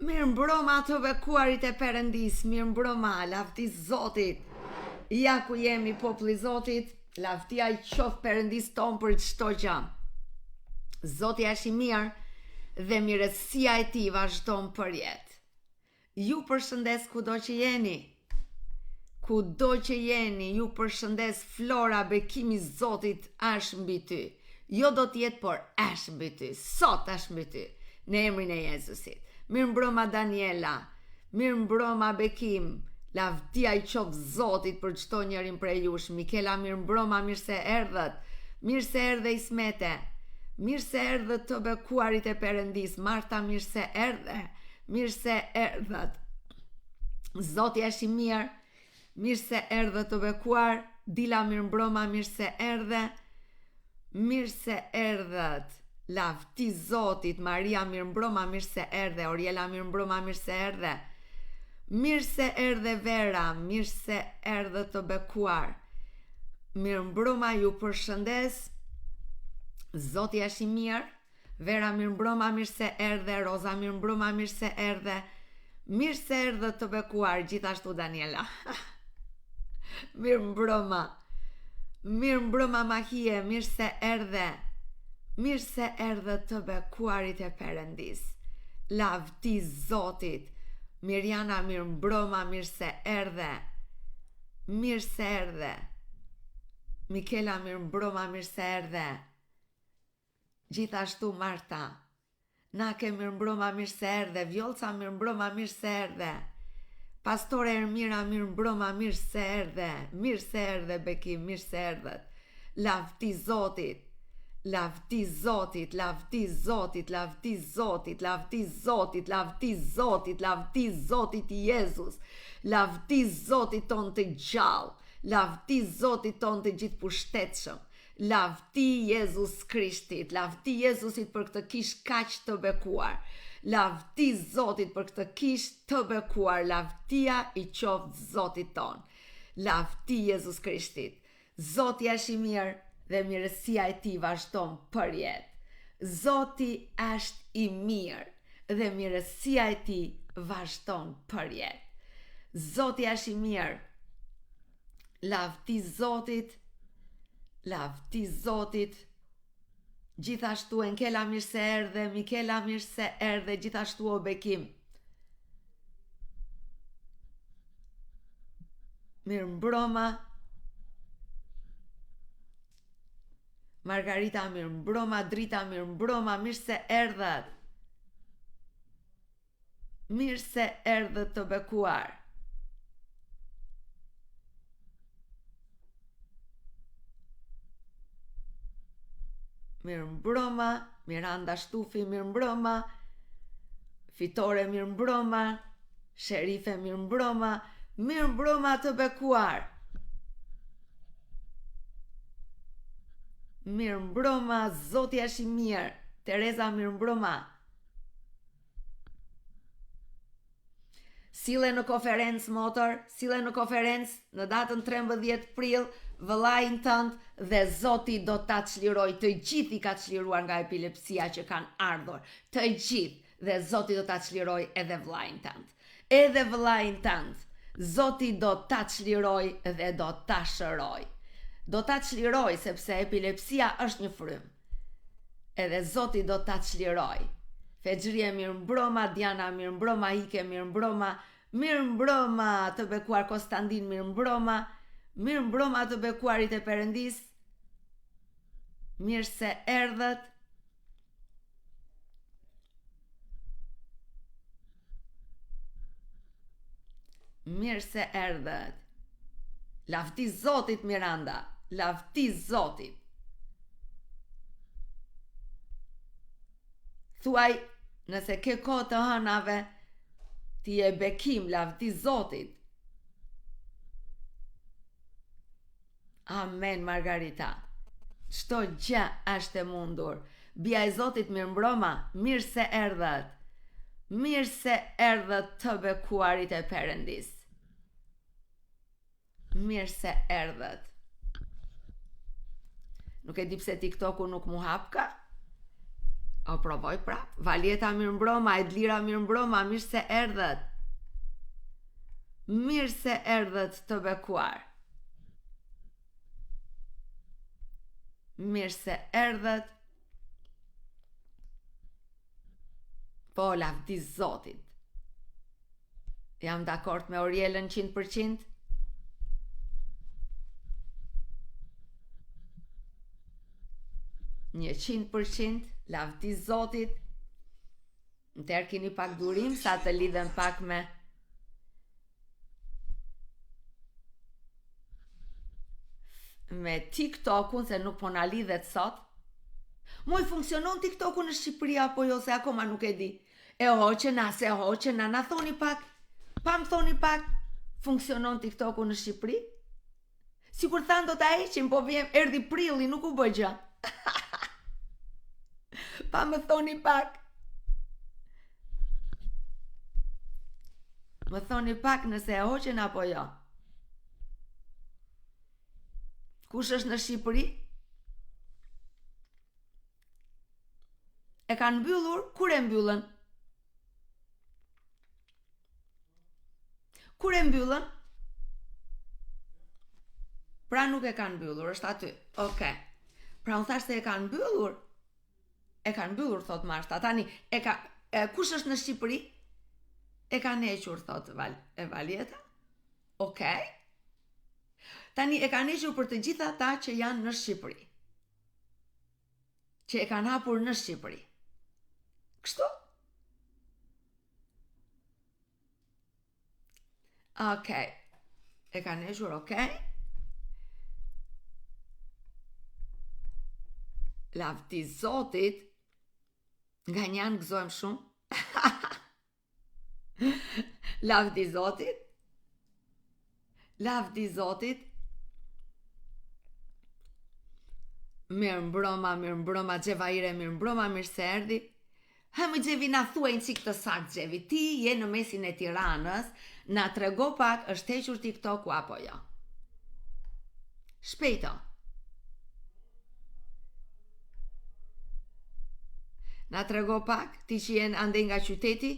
Mirëmbrëma të bekuarit e Perëndisë, mirëmbrëma, lavdi Zotit. Ja ku jemi populli i Zotit, lavdia i qoftë Perëndisë tonë për çdo gjë. Zoti është i mirë dhe mirësia e tij vazhdon përjetë. Ju përshëndes kudo që jeni. Kudo që jeni, ju përshëndes Flora, bekimi i Zotit është mbi ty. Jo do të jetë, por është mbi ty. Sot është mbi ty, në emrin e Jezusit. Mirëmbrëma Daniela, mirëmbrëma Bekim, lavdia i qoftë Zotit për çdo njërin prej jush. Mikela, mirëmbrëma, mirë se erdhët. Mirë se erdhe Ismete. Mirë se erdhët të bekuarit e Perëndisë. Marta, mirë se erdhe. Mirë se erdhët. Zoti është i mirë. Mirë se erdhët të bekuar. Dila mirëmbrëma, mirë se erdhe. Mirë se erdhët. Lavdi Zotit, Maria mirëmbrëma, mirë se erdhe. Oriela mirëmbrëma, mirë se erdhe. Mirë se erdhe Vera, mirë se erdhët të bekuar. Mirëmbrëma, ju përshëndes. Zoti është i mirë. Vera mirëmbrëma mirë se erdhe Roza mirëmbrëma mirë se erdhe Mirë se erdhët të bekuar gjithashtu Daniela Mirëmbrëma Mirëmbrëma Mahie mirë se erdhe Mirë se erdhët të bekuarit e Perëndisë Lavdi Zotit Mirjana mirëmbrëma mirë se erdhe Mirë se erdhe Mikela mirëmbrëma mirë se erdhe Gjithashtu Marta. Nake mirëmbrëma mirë se erdhe, Vjollca mirëmbrëma mirë se erdhe. Pastore Ermira mirëmbrëma mirë se erdhe, mirë se erdhe Bekim, mirë se erdhët. Lavdi Zotit. Lavdi Zotit, lavdi Zotit, lavdi Zotit, lavdi Zotit, lavdi Zotit, lavdi Zotit Jezus. Lavdi Zotit tonë të gjallë, lavdi Zotit tonë të gjithëpushtetshëm. Lavdi Jezus Krishtit, lavdi Jezusit për këtë kishë kaq të bekuar. Lavdi Zotit për këtë kishë të bekuar, lavdia i qoftë Zotit tonë. Lavdi Jezus Krishtit. Zoti është i mirë dhe mirësia e tij vazhdon përjetë. Zoti është i mirë dhe mirësia e tij vazhdon përjetë. Zoti është i mirë Lavdi Zotit, lavdi Zotit, gjithashtu Enkela mirë se erdhe, Mikela mirë se erdhe, gjithashtu o Bekim. Mirëmbrëma. Margarita mirëmbrëma, Drita mirëmbrëma, mirë se erdhët. Mirë se erdhët të bekuar. Mirëmbrëma, Miranda Shtufi, mirëmbrëma, Fitore mirëmbrëma, Sherife mirëmbrëma, mirëmbrëma të bekuar. Mirëmbrëma, Zoti është i mirë. Tereza mirëmbrëma. Sille në konferencë motër, sille në konferencë në datën 13 prill, vëllain tënd dhe Zoti do ta çlirojë. Të gjithë i ka çliruar nga epilepsia që kanë ardhur. Të gjithë dhe Zoti do ta çlirojë edhe vëllain tënd. Edhe vëllain tënd. Zoti do ta çlirojë dhe do ta shërojë. Do ta çlirojë sepse epilepsia është një frymë. Edhe Zoti do ta çlirojë. Fexhrie mirëmbrëma, Diana mirëmbrëma, Ike mirëmbrëma, mirëmbrëma të bekuar Kostandin mirëmbrëma, mirëmbrëma të bekuarit e Perëndisë. Mirë se erdhët. Mirë se erdhët. Lavdi Zotit Miranda, lavdi Zotit. Thuaj, nëse ke kohë të hënave, ti je bekim, lavdi Zotit. Amen Margarita. Çdo gjë është e mundur. Bija e Zotit mirëmbrëma, mirë se erdhët. Mirë se erdhët të bekuarit e Perëndisë. Mirë se erdhët. Nuk e di pse TikToku nuk m'u hapka. O provoj prap. Valjeta mirëmbrëma, Edlira mirëmbrëma, mirë se erdhët. Mirë se erdhët të bekuar. Mirë se erdhët. Po, lavdi Zotit. Jam dakord me Orielën 100%. 100% lavdi Zotit. Atëherë kini pak durim sa të lidhem pak me me TikTokun se nuk po na lidhet sot. Moj funksionon TikToku në Shqipëri apo jo se akoma nuk e di. E hoqën, a s'e hoqën, a na thoni pak, pa më thoni pak, funksionon TikToku në Shqipëri? Sikur thanë do ta heqin, po vjen, erdhi prilli, nuk u bë gjë. pa më thoni pak. Më thoni pak nëse e hoqën apo jo. Kush është në Shqipëri? E kanë mbyllur, kur e mbyllën? Kur e mbyllën? Pra nuk e kanë mbyllur, është aty. Okej. Okay. Pra unë thashë se e kanë mbyllur. E kanë mbyllur, thotë Marta. Tani, e ka, e, kush është në Shqipëri? E kanë hequr, thotë Val, e Valjeta. Okej. Okay. Tani, e kanë hequr për të gjithë ata që janë në Shqipëri. Që e kanë hapur në Shqipëri. Kështu? Okej. E kanë hequr, okej. Lavdi Zotit. Nga një anë gëzohem shumë. Lavdi Zotit. Lavdi Zotit. Mirëmbrëma, mirëmbrëma, Xhevaire, mirëmbrëma, mirë se erdhi. Hë më Xhevi na thuaj një çik të saktë Xhevi, ti je në mesin e Tiranës, na trego pak është hequr TikToku apo jo. Shpejto. Na trego pak, ti që je andej nga qyteti?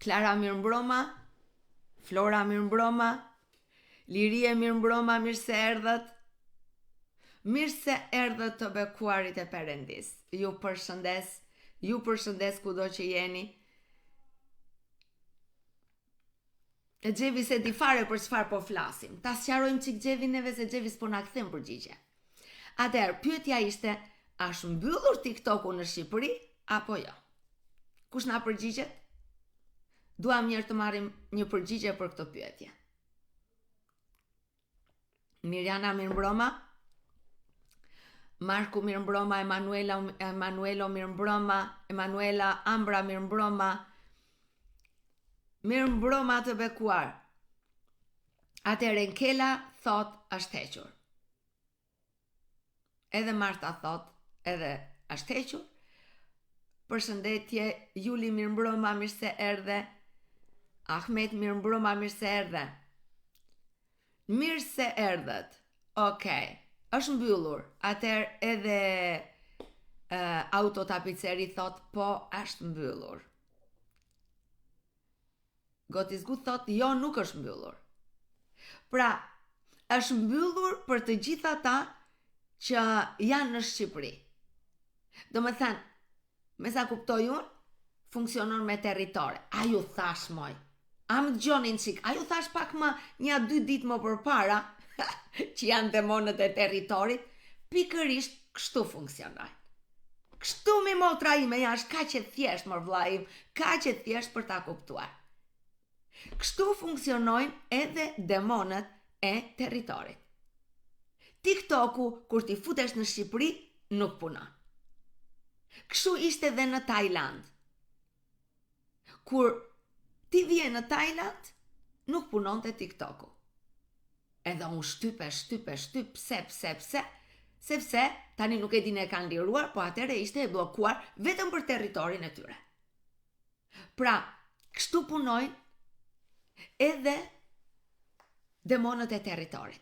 Klara mirëmbrëma, Flora mirëmbrëma, Lirie mirëmbrëma, mirë se erdhët. Mirë se erdhët të bekuarit e Perëndisë. Ju përshëndes, ju përshëndes kudo që jeni. E Xhevi s'e di fare për çfarë po flasim. Ta sqarojmë çik Xhevi neve se Xhevi s'po na kthen përgjigje. Atëherë, pyetja ishte, a është mbyllur TikToku në Shqipëri apo jo? Kush na përgjigjet? Duam njëherë të marrim një përgjigje për këtë pyetje. Mirjana mirëmbrëma. Marku mirëmbrëma, Emanuela Emanuelo mirëmbrëma, Emanuela Ambra mirëmbrëma. Mirëmbrëma të bekuar. Atëherë Enkela thotë është hequr. Edhe Marta thotë, edhe është hequr. Përshëndetje, Juli mirëmbrëma, mirë se erdhe. Ahmet mirëmbrëma, mirë se erdhe. Mirë se erdhët. Okej. Është mbyllur. Atëherë edhe uh, autotapiceri thotë po është mbyllur. God is good thotë jo nuk është mbyllur. Pra, është mbyllur për të gjithë ata që janë në Shqipëri. Domethënë, me sa kuptoj unë, funksionon me territore. A ju thashë moj? A më dëgjoni një çik? A ju thashë pak më nja dy ditë më përpara që janë demonët e territorit? Pikërisht kështu funksionojnë. Kështu mi motra ime, ja është kaq e thjeshtë mor vllai im, kaq e thjeshtë për ta kuptuar. Kështu funksionojnë edhe demonët e territorit. TikToku kur ti futesh në Shqipëri nuk punon. Kështu ishte dhe në Tajlandë. Kur ti vije në Tajlandë, nuk punonte TikToku. Edhe unë shtyp e shtyp e shtyp, pse, pse, pse, sepse tani nuk e di në e kanë liruar, po atëherë ishte e bllokuar vetëm për territorin e tyre. Pra, kështu punojnë edhe demonët e territorit.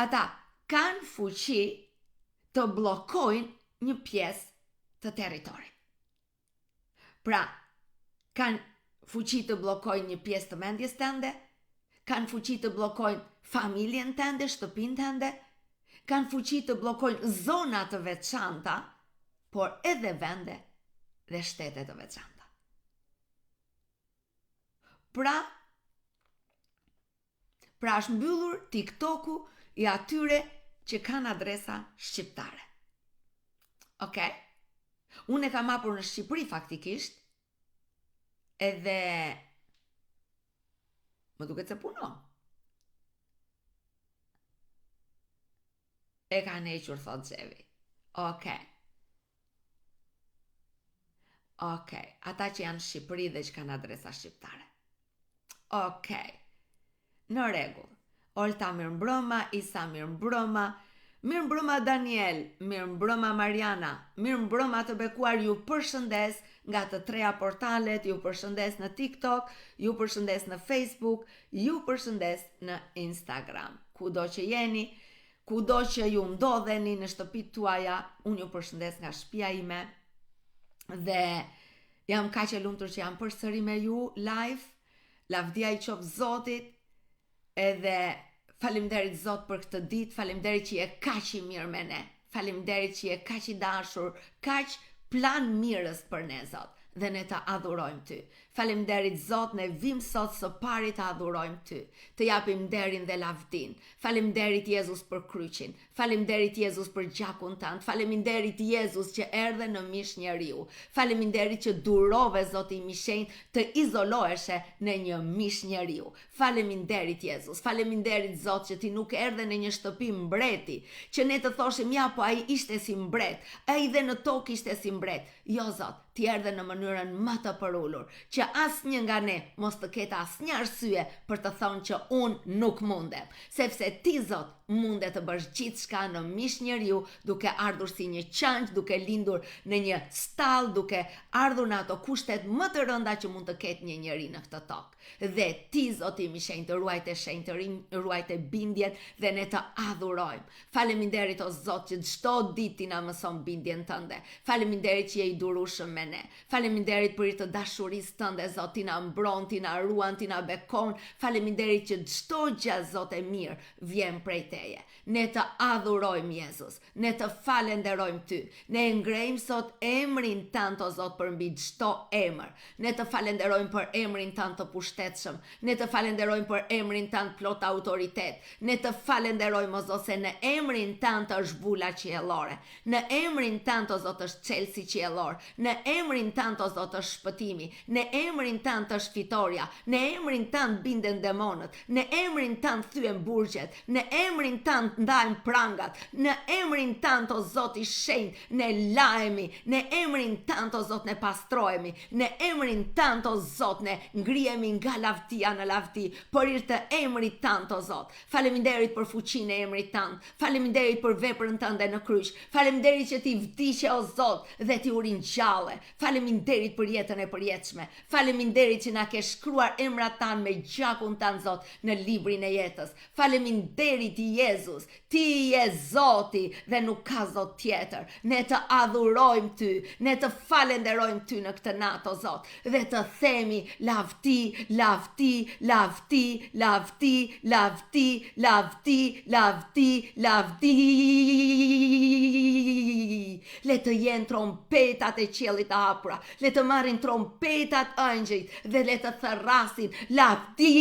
Ata kanë fuqi të bllokojnë një pjesë të territorit. Pra, kanë fuqi të bllokojnë një pjesë të mendjes tënde, kanë fuqi të bllokojnë familjen tënde, shtëpinë tënde, kanë fuqi të bllokojnë zona të veçanta, por edhe vende dhe shtete të veçanta. Pra, pra është mbyllur TikToku i atyre që kanë adresa shqiptare. Ok? Unë e kam hapur në Shqipëri faktikisht, edhe më duket se punon. E kanë hequr, thot Xhevi. Ok. Ok, ata që janë në Shqipëri dhe që kanë adresa shqiptare. Ok, në rregull. Olta mirëmbrëma, Isa mirëmbrëma, mirëmbrëma Daniel, mirëmbrëma Mariana, mirëmbrëma të bekuar ju përshëndes nga të treja portalet, ju përshëndes në TikTok, ju përshëndes në Facebook, ju përshëndes në Instagram. Kudo që jeni, Kudo që ju ndodheni në shtëpitë tuaja, unë ju përshëndes nga shtëpia ime dhe jam kaq e lumtur që jam përsëri me ju live. Lavdia i qoftë Zotit. Edhe faleminderit Zot për këtë ditë, faleminderit që je kaq i mirë me ne. Faleminderit që je kaq i dashur, kaq planmirës për ne Zot dhe ne të adhurojmë ty. Faleminderit Zot, ne vim sot së pari të adhurojmë ty, të japim nderin dhe lavdinë. Faleminderit Jezus për kryqin. Faleminderit Jezus për gjakun tënd. Faleminderit Jezus që erdhe në mish njeriu. Faleminderit që durove Zoti im i shenjtë të izoloheshe në një mish njeriu. Faleminderit Jezus. Faleminderit Zot që ti nuk erdhe në një shtëpi mbreti, që ne të thoshim ja po ai ishte si mbret, ai dhe në tokë ishte si mbret. Jo Zot, ti erdhe në mënyrën më të përulur, që asnjë nga ne mos të ketë asnjë arsye për të thënë që unë nuk mundem, sepse ti Zot munde të bësh gjithçka në mish njeriu, duke ardhur si një qengj, duke lindur në një stallë, duke ardhur në ato kushtet më të rënda që mund të ketë një njeri në këtë tokë. Dhe ti, Zoti im i shenjtë, ruajte shenjtërinë, ruajte bindjen dhe ne të adhurojmë. Faleminderit o Zot që çdo ditë ti na mëson bindjen tënde. Faleminderit që je i durueshëm me ne. Faleminderit për hir të dashurisë tënde, Zot, ti na mbron, ti na ruan, ti na bekon. Faleminderit që çdo gjë, Zot e mirë, vjen prej teje. Ne të adhurojmë Jezus. Ne të falenderojmë ty. Ne e ngrejmë sot emrin tënd o Zot përmbi çdo emër. Ne të falenderojmë për emrin tënd të pushtetshëm. Ne të falenderojmë për emrin tënd plot autoritet. Ne të falenderojmë o Zot se në emrin tënd është vula qiellore. Në emrin tënd o Zot është çelësi qiellor. Në emrin tënd o Zot është shpëtimi. Në emrin tënd është fitorja. Në emrin tënd binden demonët. Në emrin tënd thyhen burgjet. Në emrin tënd ndahen prangat, në emrin tënd o Zot i shenjtë ne lahemi, në emrin tënd o Zot ne pastrohemi, në emrin tënd o Zot ne ngrihemi nga lavdia në lavdi, për hir të emrit tënd o Zot. Faleminderit për fuqinë e emrit tënd, faleminderit për veprën tënde në kryq, faleminderit që ti vdiqe o Zot dhe ti u ringjalle, faleminderit për jetën e përjetshme, Faleminderit që na ke shkruar emrat tanë me gjakun tënd Zot në librin e jetës. Faleminderit Jezus, ti je Zoti dhe nuk ka Zot tjetër. Ne të adhurojmë ty, ne të falenderojmë ty në këtë natë o Zot dhe të themi lavdi, lavdi, lavdi, lavdi, lavdi, lavdi, lavdi, lavdi. Le të jenë trompetat e qiellit të hapura, Le të marrin trompetat ëngjëjt dhe le të thërrasin lavdi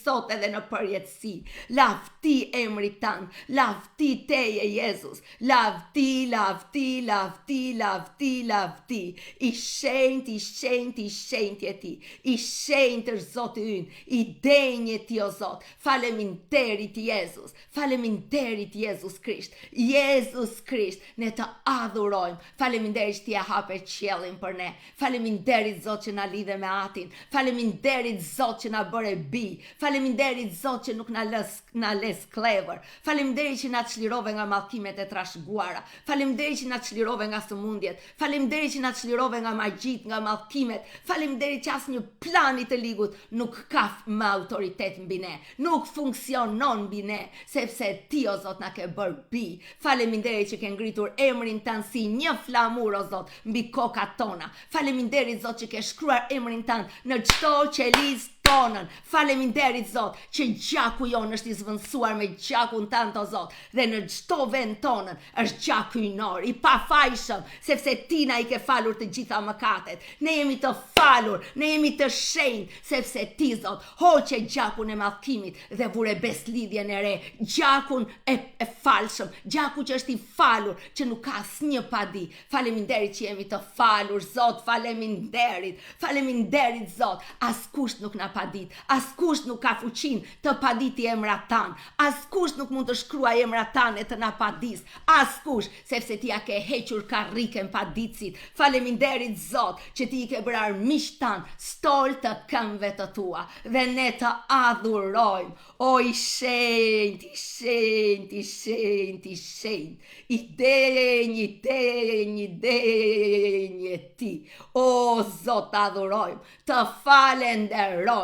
sot edhe në përjetësi. Lavdi emrit tënd, lavdi teje Jezus, lavdi, lavdi, lavdi, lavdi, lavdi. I shenjtë, i shenjtë, i shenjtë je ti. I shenjtë është Zoti ynë, i denjë je ti o Zot. Faleminderit Jezus. Faleminderit Jezus Krisht. Jezus Krisht, ne të adhurojmë. Faleminderit që ti e hape qiellin për ne. Faleminderit Zot që na lidhe me Atin. Faleminderit Zot që na bëre bij. Faleminderit Zot që nuk na lë na le skllevër. Faleminderit që na çlirove nga mallkimet e trashëguara. Faleminderit që na çlirove nga sëmundjet. Faleminderit që na çlirove nga magjitë, nga mallkimet. Faleminderit që asnjë plan i të ligut nuk ka më autoritet mbi ne. Nuk funksionon mbi ne, sepse ti o Zot na ke bërë bij. Faleminderit që ke ngritur emrin tënd si një flamur o Zot mbi kokat tona. Faleminderit Zot që ke shkruar emrin tënd në çdo qelizë tonën. Faleminderit Zot që gjaku jonë është i zëvendësuar me gjakun tënd o Zot dhe në çdo venë tonën është gjaku hyjnor, i pafajshëm, sepse ti na i ke falur të gjitha mëkatet. Ne jemi të falur, ne jemi të shenjtë, sepse ti Zot hoqe gjakun e mallkimit dhe vure besëlidhjen e re, gjakun e, e falshëm, gjaku që është i falur, që nuk ka asnjë padi. Faleminderit që jemi të falur, Zot, faleminderit. Faleminderit, Zot. Askush nuk na padit, askush nuk ka fuqinë të paditi emrat tanë, askush nuk mund të shkruajë emrat tanë e të na padisë, askush, sepse ti ia ke hequr karriken paditësit. Faleminderit, Zot, që ti i ke bërë armiqtë tanë stol të këmbëve të tua dhe ne të adhurojmë. O i shenjtë, i shenjtë, i shenjtë, i shenjtë, i denjë, i denjë, i denjë je ti. O Zot, të adhurojmë, të falenderojmë.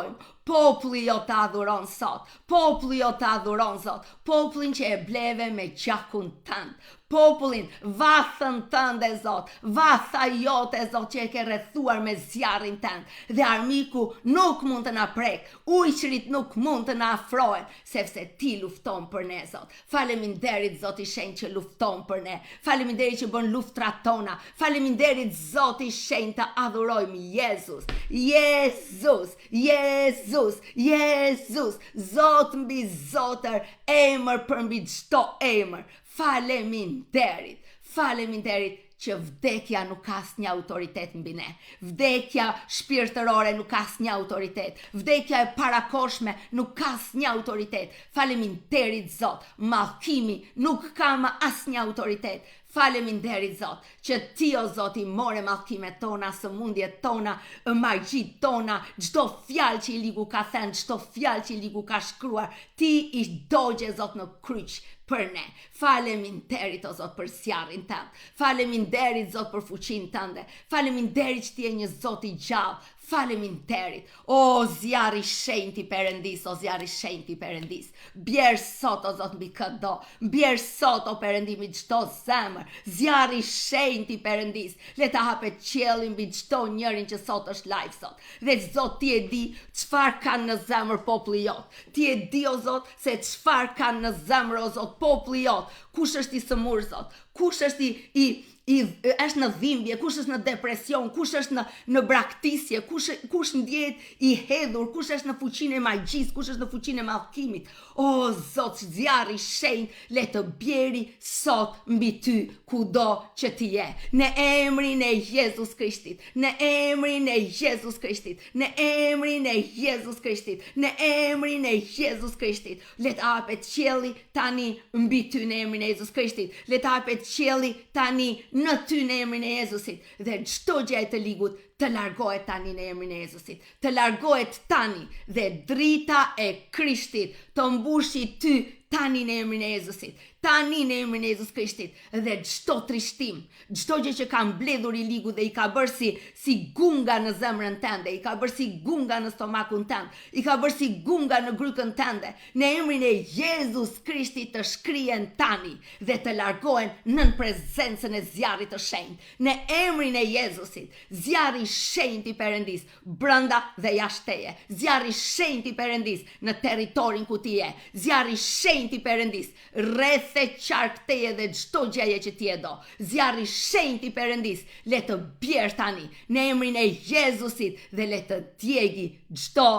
Populli jot të adhuron sot, populli jot të adhuron Zot, popullin që e bleve me gjakun tënd, popullin, vathën tënde Zot, vatha jote Zot që e ke rrethuar me zjarrin tënd, dhe armiku nuk mund të na prekë, Ujqërit nuk mund të na afrohen, sepse ti lufton për ne, Zot. Faleminderit, Zot i Shenjtë që lufton për ne. Faleminderit që bën luftrat tona. Faleminderit, Zot i Shenjtë, të adhurojmë Jezus. Jezus, Jezus, Jezus, Zot mbi zotër, emër përmbi çdo emër. Faleminderit. Faleminderit që vdekja nuk ka asnjë autoritet mbi ne. Vdekja shpirtërore nuk ka asnjë autoritet. Vdekja e parakohshme nuk ka asnjë autoritet. Faleminderit Zot, mallkimi nuk ka më asnjë autoritet. Faleminderit Zot, që ti o Zot i more mallkimet tona, sëmundjet tona, magjitë tona, çdo fjalë që i ligu ka thënë, çdo fjalë që i ligu ka shkruar, ti i dogje Zot në kryq për ne. Faleminderit o Zot për zjarrin tënd. Faleminderit Zot për fuqinë tënde. Faleminderit që ti je një Zot i gjallë. Faleminderit. O zjarr i shenjtë i Perëndisë, o zjarr i shenjtë i Perëndisë. Bjer sot o Zot mbi këdo. Bjer sot o Perëndi mbi çdo zemër. Zjarr i shenjtë i Perëndisë. Le të hapet qielli mbi çdo njërin që sot është live sot. Dhe Zot ti e di çfarë kanë në zemër populli jot. Ti e di o Zot se çfarë kanë në zemër o Zot populli jot, kush është i sëmurë Zot, kush është i i i është në dhimbje, kush është në depresion, kush është në në braktisje, kush kush ndjehet i hedhur, kush është në fuqinë e magjisë, kush është në fuqinë e mallkimit. O Zot, zjarri i shenjtë, le të bjeri sot mbi ty kudo që ti je. Në emrin e Jezus Krishtit, në emrin e Jezus Krishtit, Në emrin e Jezus Krishtit, në emrin e Jezus Krishtit, le të hapet qielli tani mbi ty në emrin e Jezus Krishtit, le të hapet qielli tani në ty në emrin e Jezusit dhe çdo gjë e të ligut të largohet tani në emrin e Jezusit, të largohet tani dhe drita e Krishtit të mbushi ty tani në emrin e Jezusit, tani në emrin e Jezus Krishtit dhe çdo trishtim, Çdo gjë që ka mbledhur i ligu dhe i ka bërë si si gunga në zemrën tënde, i ka bërë si gunga në stomakun tënd, i ka bërë si gunga në grykën tënde, në emrin e Jezus Krishtit të shkrihen tani dhe të largohen nën prezencën e zjarrit të shenjtë. Në emrin e Jezusit, zjarri i shenjtë i Perëndisë, brenda dhe jashtë teje, zjarri i shenjtë i Perëndisë në territorin ku ti je, zjarri i shenjtë i Perëndisë Rreth e qark teje dhe çdo gjëje që ti e do. Zjarri i shenjtë i Perëndisë le të bjerë tani në emrin e Jezusit dhe le të djegi çdo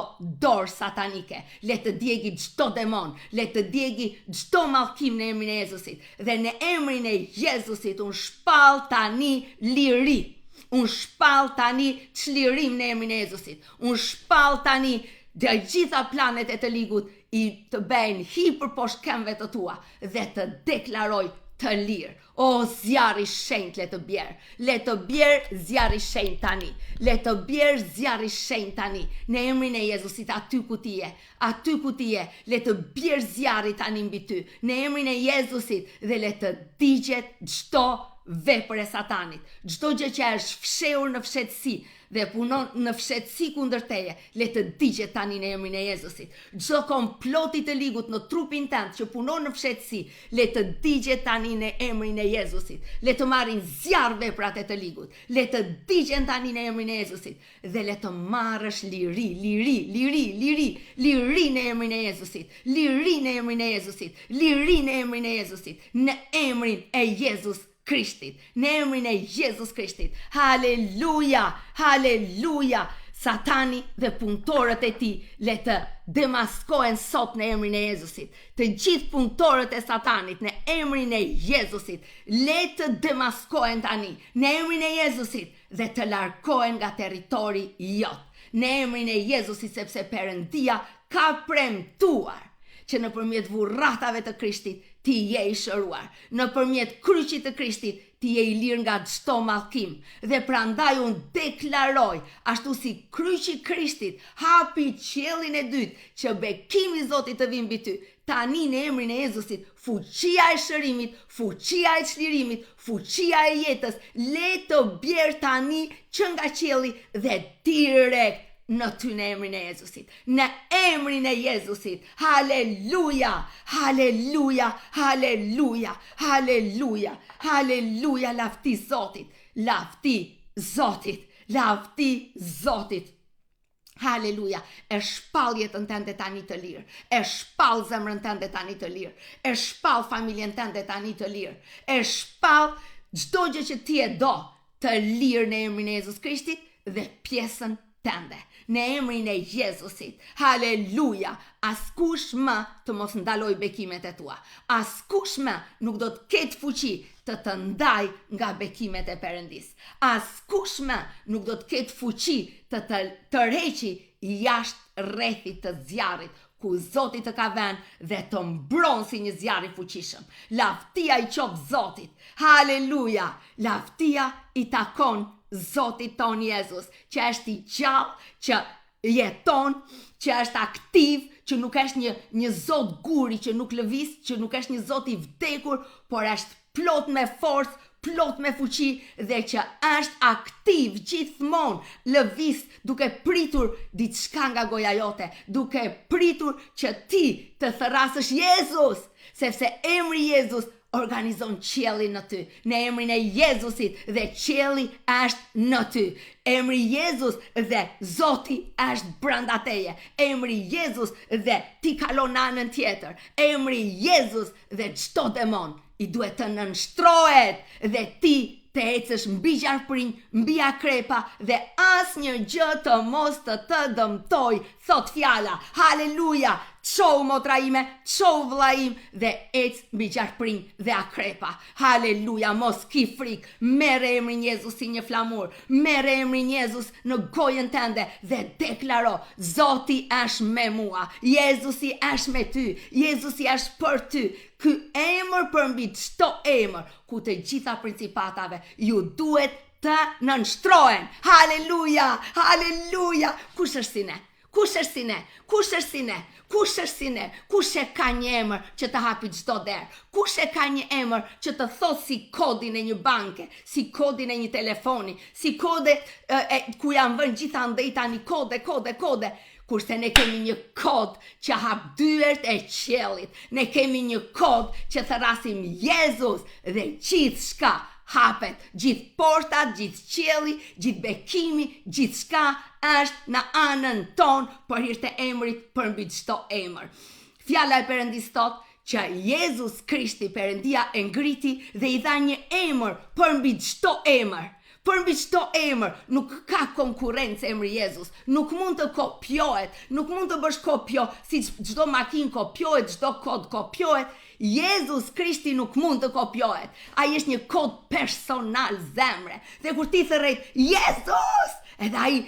dorë satanike, le të djegi çdo demon, le të djegi çdo mallkim në emrin e Jezusit. Dhe në emrin e Jezusit unë shpall tani liri. Unë shpall tani çlirim në emrin e Jezusit. Unë shpall tani të gjitha planet e të ligut i të bien hi përposhtë këmbëve të tua dhe të deklaroj të lirë. O zjarr i shenjtë le të bjerë, le të bjerë zjarr i shenjtë tani, le të bjerë zjarr i shenjtë tani, në emrin e Jezusit aty ku ti je, aty ku ti je, le të bjerë zjarri tani mbi ty, në emrin e Jezusit dhe le të digjet çdo vepër e satanit, çdo gjë që është fshehur në fshehtësi, dhe punon në fshehtësi kundër teje, le të digjet tani në emrin e Jezusit. Çdo komploti të ligut në trupin tënd që punon në fshehtësi, le të digjet tani në emrin e Jezusit. Le të marrin zjarr veprat e të ligut. Le të digjen tani në emrin e Jezusit dhe le të marrësh liri, liri, liri, liri, liri në emrin e Jezusit. Liri në emrin e Jezusit. Liri në emrin e Jezusit. Në emrin e Jezus Krishtit, në emrin e Jezus Krishtit. Haleluja! Haleluja! Satani dhe punëtorët e tij le të demaskohen sot në emrin e Jezusit. Të gjithë punëtorët e Satanit në emrin e Jezusit le të demaskohen tani në emrin e Jezusit dhe të largohen nga territori jot. Në emrin e Jezusit sepse Perëndia ka premtuar që nëpërmjet vurratave të Krishtit ti je i shëruar, nëpërmjet kryqit të Krishtit ti je i lirë nga çdo mallkim dhe prandaj unë deklaroj ashtu si kryqi i Krishtit hapi qiellin e dytë që bekimi i Zotit të vijë mbi ty tani në emrin e Jezusit fuqia e shërimit fuqia e çlirimit fuqia e jetës le të bjerë tani që nga qielli dhe direkt në ty në emrin e Jezusit. Në emrin e Jezusit. Haleluja! Haleluja! Haleluja! Haleluja! Haleluja! Lavdi Zotit! Lavdi Zotit! Lavdi Zotit! Haleluja! E shpall jetën tënde tani të lirë. E shpall zemrën tënde tani të lirë. E shpall familjen tënde tani të lirë. E shpall çdo gjë që ti e do të lirë në emrin e Jezus Krishtit dhe pjesën tënde. Në emrin e Jezusit. Haleluja! Askush më të mos ndalojë bekimet e tua. Askush më nuk do të ketë fuqi të të ndajë nga bekimet e Perëndisë. Askush më nuk do të ketë fuqi të të tërheqi jashtë rrethit të zjarrit, ku Zoti të ka vënë dhe të mbron si një zjarr i fuqishëm. Lavdia i qoftë Zotit. Haleluja! Lavdia i takon Zotit tonë Jezus, që është i gjallë, që jeton, që është aktiv, që nuk është një një zot guri që nuk lëviz, që nuk është një zot i vdekur, por është plot me forcë, plot me fuqi dhe që është aktiv gjithmonë lëviz duke pritur diçka nga goja jote, duke pritur që ti të thërrasësh Jezus, sepse emri Jezus organizon qiellin në ty, në emrin e Jezusit dhe qielli është në ty. Emri Jezus dhe Zoti është brenda teje. Emri Jezus dhe ti kalon në anën tjetër. Emri Jezus dhe çdo demon i duhet të nënshtrohet dhe ti të ecësh mbi gjarprinj, mbi akrepa dhe asnjë gjë të mos të të dëmtojë, thotë fjala. Haleluja! Çohu motra ime, çohu vëllai im dhe ec mbi gjarprinj dhe akrepa. Haleluja, mos ki frikë, merre emrin Jezus si një flamur, merre emrin Jezus në gojën tënde dhe deklaro, Zoti është me mua, Jezusi është me ty, Jezusi është për ty, Ky emër përmbi çdo emër, ku të gjitha principatave ju duhet të nënshtrohen. Haleluja! Haleluja! Kush është si ne? Kush është si ne? Kush është si ne? Kush është si ne? Kush e ka një emër që të hapi çdo derë? Kush e ka një emër që të thotë si kodin e një banke, si kodin e një telefoni, si kode e, e, ku janë vënë gjithandej tani kode, kode, kode. Kurse ne kemi një kod që hap dyert e qiellit. Ne kemi një kod që thërrasim Jezus dhe gjithçka hapet, gjithë portat, gjithë qielli, gjithë bekimi, gjithçka është në anën tonë për hir të emrit përmbi çdo emër. Fjala e Perëndisë thotë që Jezus Krishti Perëndia e ngriti dhe i dha një emër përmbi çdo emër. Përmbi çdo emër, nuk ka konkurrencë emri Jezus, nuk mund të kopjohet, nuk mund të bësh kopjo, si çdo makinë kopjohet, çdo kod kopjohet, Jezus Krishti nuk mund të kopjohet. Ai është një kod personal zemre. Dhe kur ti thërret Jezus, edhe ai.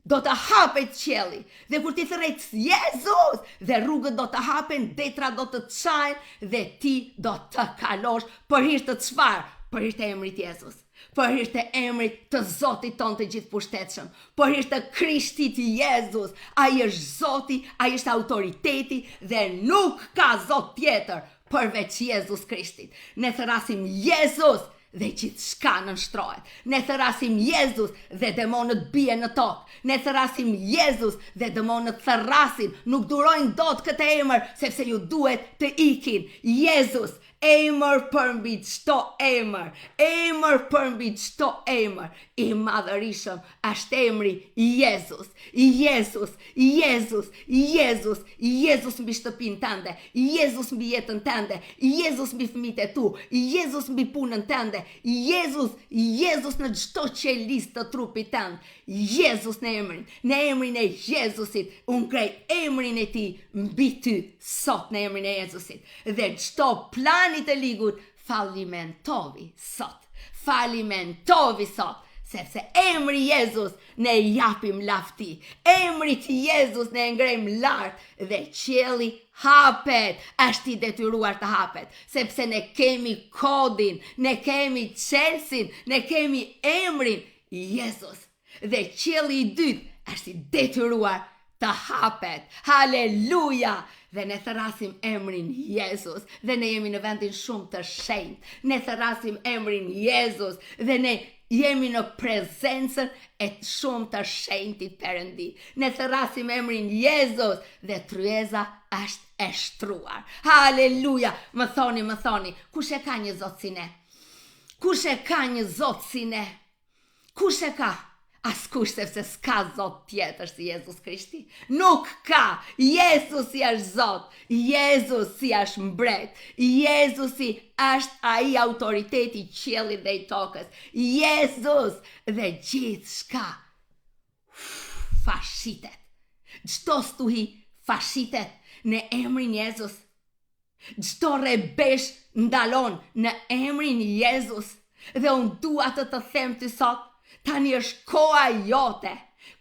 Do të hapet qielli dhe kur ti thërret Jezus dhe rrugët do të hapen, detrat do të çahen dhe ti do të kalosh për hir të çfarë? Për hir të emrit Jezus. Për hir të emrit të Zotit tonë të gjithëpushtetshëm, për hir të Krishtit Jezus, ai është Zoti, ai është autoriteti dhe nuk ka Zot tjetër përveç Jezus Krishtit. Ne thërrasim Jezus dhe gjithçka nënshtrohet. Ne thërrasim Jezus dhe demonët bien në tokë. Ne thërrasim Jezus dhe demonët thërrasin, nuk durojnë dot këtë emër sepse ju duhet të ikin. Jezus, emër përmbi çdo emër, emër përmbi çdo emër, i madhërishëm është emri Jezus, Jezus, Jezus, Jezus, Jezus mbi shtëpinë tënde, Jezus mbi jetën tënde, Jezus mbi fëmijët e tu, Jezus mbi punën tënde, Jezus, Jezus në çdo qelizë të trupit tënd, Jezus në emrin, në emrin e Jezusit, unë ngrej emrin e tij mbi ty sot në emrin e Jezusit. Dhe çdo plani të ligut falimentovi sot. Falimentovi sot, sepse emri Jezus ne i japim lavdi. Emrit Jezus ne e ngrejmë lart dhe qielli hapet, është i detyruar të hapet, sepse ne kemi kodin, ne kemi çelësin, ne kemi emrin Jezus. Dhe qielli i dytë është i detyruar të hapet. Haleluja! Dhe ne thërrasim emrin Jezus dhe ne jemi në vendin shumë të shenjtë. Ne thërrasim emrin Jezus dhe ne jemi në prezencën e shumë të shenjtit Perëndi. Ne thërrasim emrin Jezus dhe tryeza është e shtruar. Haleluja! Më thoni, më thoni, kush e ka një Zot si ne? Kush e ka një Zot si ne? Kush e ka? Askush sepse s'ka Zot tjetër si Jezus Krishti. Nuk ka! Jezusi është Zot, Jezusi është mbret, Jezusi është ai autoriteti i qiellit dhe i tokës. Jezus dhe gjithçka fashitet. Çdo stuhi fashitet në emrin Jezus. Çdo rrebesh ndalon në emrin Jezus dhe unë dua të të them ty sot, tani është koha jote,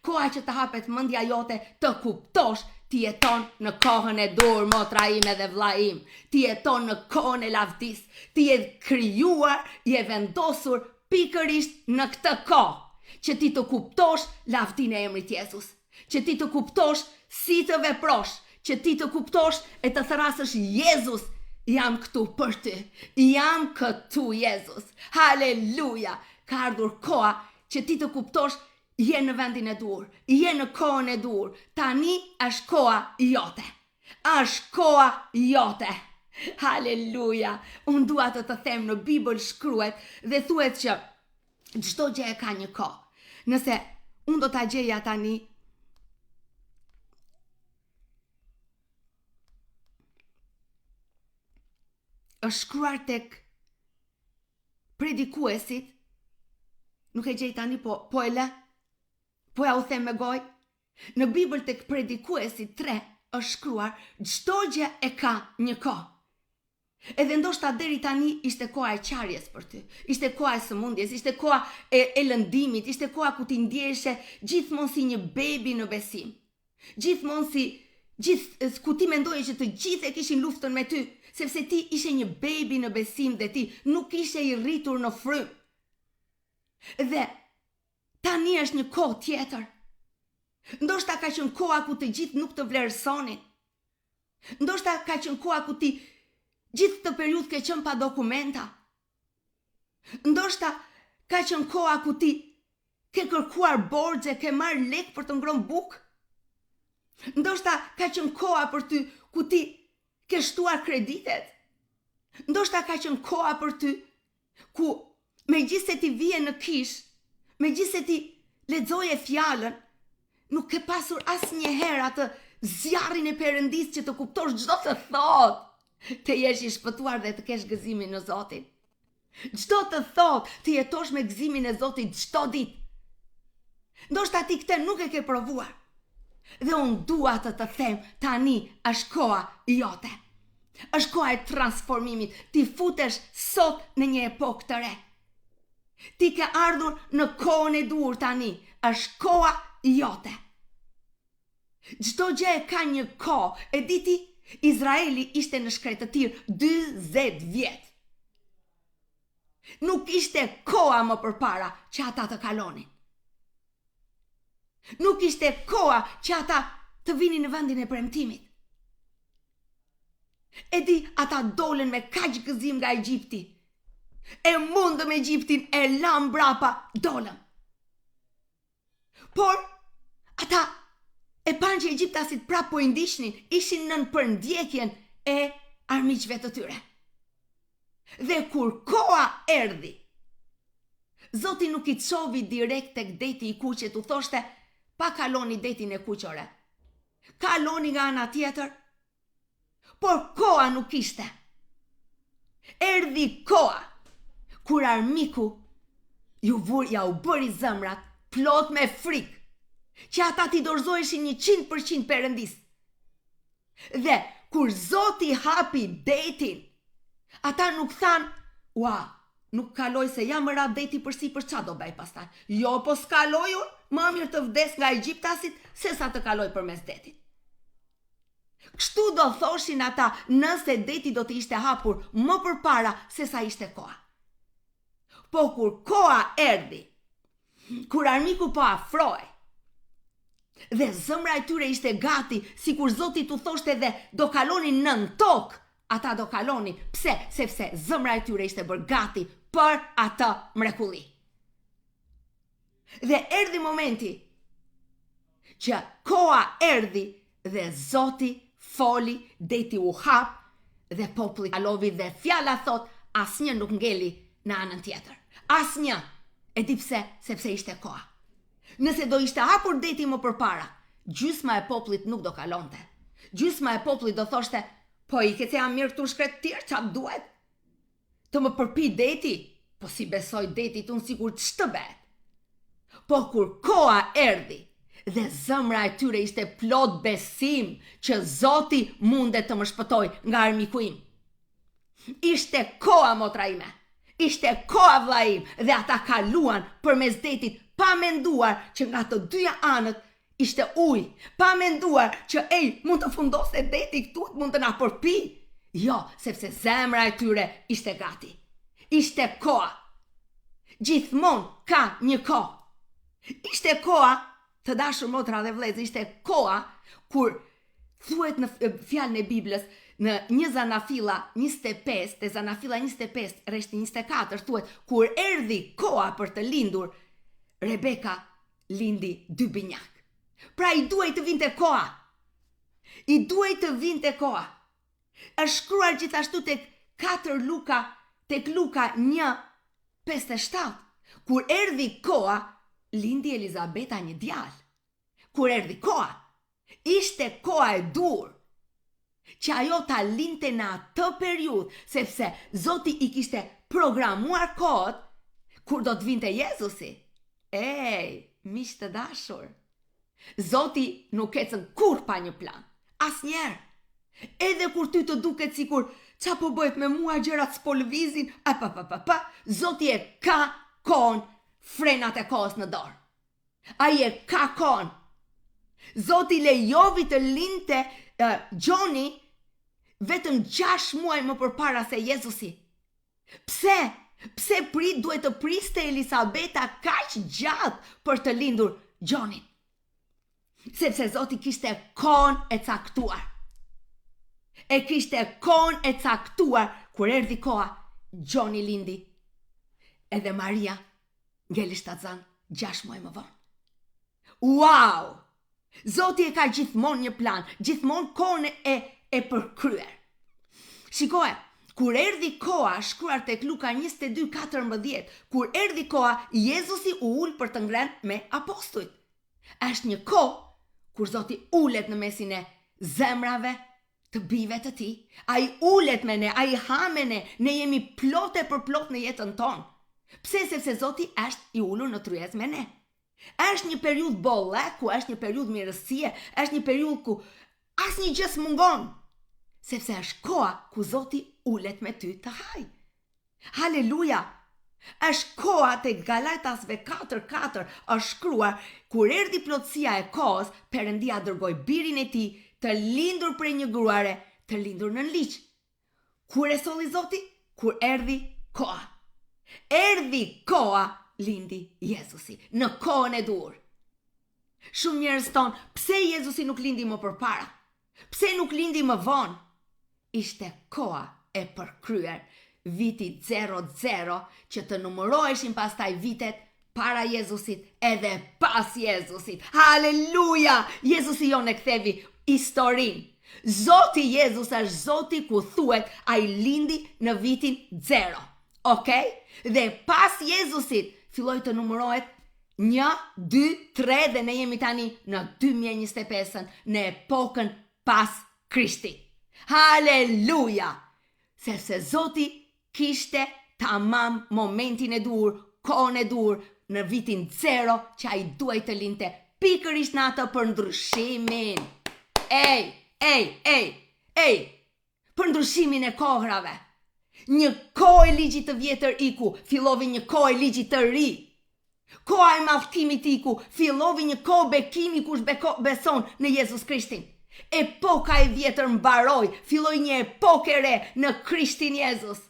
koha që të hapet mendja jote të kuptosh ti jeton në kohën e duhur motra ime dhe vllai im, ti jeton në kohën e lavdisë, ti je krijuar, je vendosur pikërisht në këtë kohë që ti të kuptosh lavdinë e emrit Jezus. Që ti të kuptosh si të veprosh, që ti të kuptosh e të thërrasësh Jezus, jam këtu për ty, jam këtu Jezus. Haleluja! Ka ardhur koha që ti të kuptosh je në vendin e duhur, je në kohën e duhur. Tani është koha jote. Është koha jote. Haleluja! Unë dua të të them në Bibël shkruhet dhe thuhet që Çdo gjë e ka një kohë. Nëse unë do ta gjeja tani është shkruar tek predikuesit, nuk e gjej tani, po, po e lë, po jua them me gojë, në Bibël tek predikuesit 3 është shkruar, çdo gjë e ka një kohë. Edhe ndoshta deri tani ishte koha e qarjes për ty, ishte koha e sëmundjes, ishte koha e, e lëndimit, ishte koha ku ti ndjeheshe gjithmonë si një bebi në besim. Gjithmonë si gjithë ku ti mendoje që të gjithë e kishin luftën me ty, sepse ti ishe një bebi në besim dhe ti nuk ishe i rritur në frymë. Dhe tani është një kohë tjetër. Ndoshta ka qenë koha ku të gjithë nuk të vlerësonin. Ndoshta ka qenë koha ku ti gjithë këtë periudhë ke qenë pa dokumenta. Ndoshta ka qenë koha ku ti ke kërkuar borxhe, ke marrë lekë për të ngrënë bukë. Ndoshta ka qenë koha për ty ku ti ke shtuar kreditet. Ndoshta ka qenë koha për ty ku megjithëse ti vije në kishë, megjithëse ti lexoje fjalën, nuk ke pasur asnjëherë atë zjarrin e Perëndisë që të kuptosh ç'do të thotë të jesh i shpëtuar dhe të kesh gëzimin në Zotin. Ç'do të thotë të jetosh me gëzimin e Zotit çdo ditë. Ndoshta ti këtë nuk e ke provuar. Dhe unë dua të të them tani është koha jote. Është koha e transformimit, ti futesh sot në një epokë të re. Ti ke ardhur në kohën e duhur tani, është koha jote. Çdo gjë e ka një kohë, e di ti, Izraeli ishte në shkretëtirë 40 vjet. Nuk ishte koha më përpara që ata të kalonin. Nuk ishte koha që ata të vinin në vendin e premtimit. E di, ata dolën me kaq gëzim nga Egjipti. E mundëm Egjiptin, e lamë mbrapa, dolëm. Por, ata e panë që egjiptasit prapë po i ndiqnin, ishin nën përndjekjen e armiqve të tyre. Dhe kur koha erdhi, Zoti nuk i çovi direkt tek deti i kuq e t'u thoshte, pa kaloni detin e kuq ore. Kaloni nga ana tjetër. Por koha nuk ishte. Erdhi koha kur armiku ju vur ja u bëri zemrat plot me frikë që ata t'i dorëzoheshin 100% Perëndisë. Dhe kur Zoti hapi detin, ata nuk thanë, ua, nuk kaloj se ja më ra deti përsipër ça do bëj pastaj. Jo, po s'kaloj unë, më mirë të vdes nga egjiptasit sesa të kaloj përmes detit. Kështu do thoshin ata nëse deti do të ishte hapur më përpara sesa ishte koha. Po kur koha erdhi, kur armiku po afrohej, dhe zemra e tyre ishte gati, sikur Zoti t'u thoshte dhe do kalonin nën tokë, ata do kalonin. Pse? Sepse zemra e tyre ishte bërë gati për atë mrekulli. Dhe erdhi momenti që koha erdhi dhe Zoti foli, deti u hap dhe populli kalovi dhe fjala thotë asnjë nuk ngeli në anën tjetër. Asnjë. E di pse? Sepse ishte koha. Nëse do ishte hapur deti më përpara, gjysma e popullit nuk do kalonte. Gjysma e popullit do thoshte, po ike se jam mirë këtu në shkretëtirë, ça duhet? Të më përpi deti, po s'i besoj detit unë sikur ç'të bëhet. Po kur koha erdhi dhe zemra e tyre ishte plot besim që Zoti mundet të më shpëtojë nga armiku im. Ishte koha motra ime, ishte koha vëllai im dhe ata kaluan përmes detit pa menduar që nga të dyja anët Ishte ujë, pa menduar që ej, mund të fundoset deti këtu, mund të na përpi. Jo, sepse zemra e tyre ishte gati. Ishte koha. Gjithmonë ka një kohë. Ishte koha, të dashur motra dhe vëllezër, ishte koha kur thuhet në fjalën e Biblës në një Zanafilla 25, te Zanafilla 25, rreshti 24, thuhet kur erdhi koha për të lindur, Rebeka lindi dy binjakë. Pra i duhej të vinte koha. I duhej të vinte koha. Është shkruar gjithashtu tek 4 Luka, tek Luka 1 57. Kur erdhi koha, lindi Elizabeta një djalë. Kur erdhi koha, Ishte koha e duhur që ajo ta linte në atë periudhë, sepse Zoti i kishte programuar kohët kur do të vinte Jezusi. Ej, miq të dashur, Zoti nuk ecën kurrë pa një plan. Asnjëherë. Edhe kur ty të duket sikur ça po bëhet me mua gjërat s'po lëvizin, a pa pa pa pa, Zoti e ka kohën, frenat e kohës në dorë. Ai e ka kohën. Zoti lejovi të linte uh, Gjoni vetëm 6 muaj më përpara se Jezusi. Pse? Pse prit duhet të priste Elisabeta kaq gjatë për të lindur Gjonin? Sepse Zoti kishte kohën e caktuar. E kishte kohën e caktuar kur erdhi koha, Gjoni lindi. Edhe Maria Ngeli shtatzënë gjashtë muaj më vonë. Wow! Zoti e ka gjithmonë një plan, gjithmonë kohën e e përkryer. Shikoje, kur erdhi koha, shkruar tek Luka 22:14, kur erdhi koha, Jezusi u ul për të ngrënë me apostujt. Është një kohë kur Zoti ulet në mesin e zemrave të bijve të tij. Ai ulet me ne, ai ha me ne, ne jemi plot e përplot në jetën tonë. Pse? Sepse Zoti është i ulur në tryezë me ne. Është një periudhë bolleku, është një periudhë mirësie, është një periudhë ku asnjë gjë s'mungon. Sepse është koha ku Zoti ulet me ty të hajë. Haleluja! Është koha tek Galatasve 4:4 është shkruar kur erdhi plotësia e kohës, Perëndia dërgoi birin e tij të lindur prej një gruare, të lindur nën ligj. Kur e solli Zoti? Kur erdhi koha. Erdhi koha, lindi Jezusi në kohën e duhur. Shumë njerëz thonë, pse Jezusi nuk lindi më përpara? Pse nuk lindi më vonë? Ishte koha e përkryer, viti 00 që të numëroheshin pastaj vitet para Jezusit edhe pas Jezusit. Haleluja! Jezusi jonë e ktheu historinë. Zoti Jezus është Zoti ku thuhet ai lindi në vitin 0. Ok? Dhe pas Jezusit filloi të numërohet 1, 2, 3 dhe ne jemi tani në 2025-ën, në epokën pas Krishtit. Haleluja! Sepse Zoti kishte tamam momentin e duhur, kohën e duhur, në vitin zero që ai duhej të lindte pikërisht në atë për ndryshimin. Ej, ej, ej, ej, për ndryshimin e kohrave. Një kohë e ligjit të vjetër iku, fillovi një kohë e ligjit të ri. Koha e mallkimit iku, fillovi një kohë bekimi kush beko, beson në Jezus Krishtin. Epoka e vjetër mbaroi, filloi një epokë e re në Krishtin Jezus.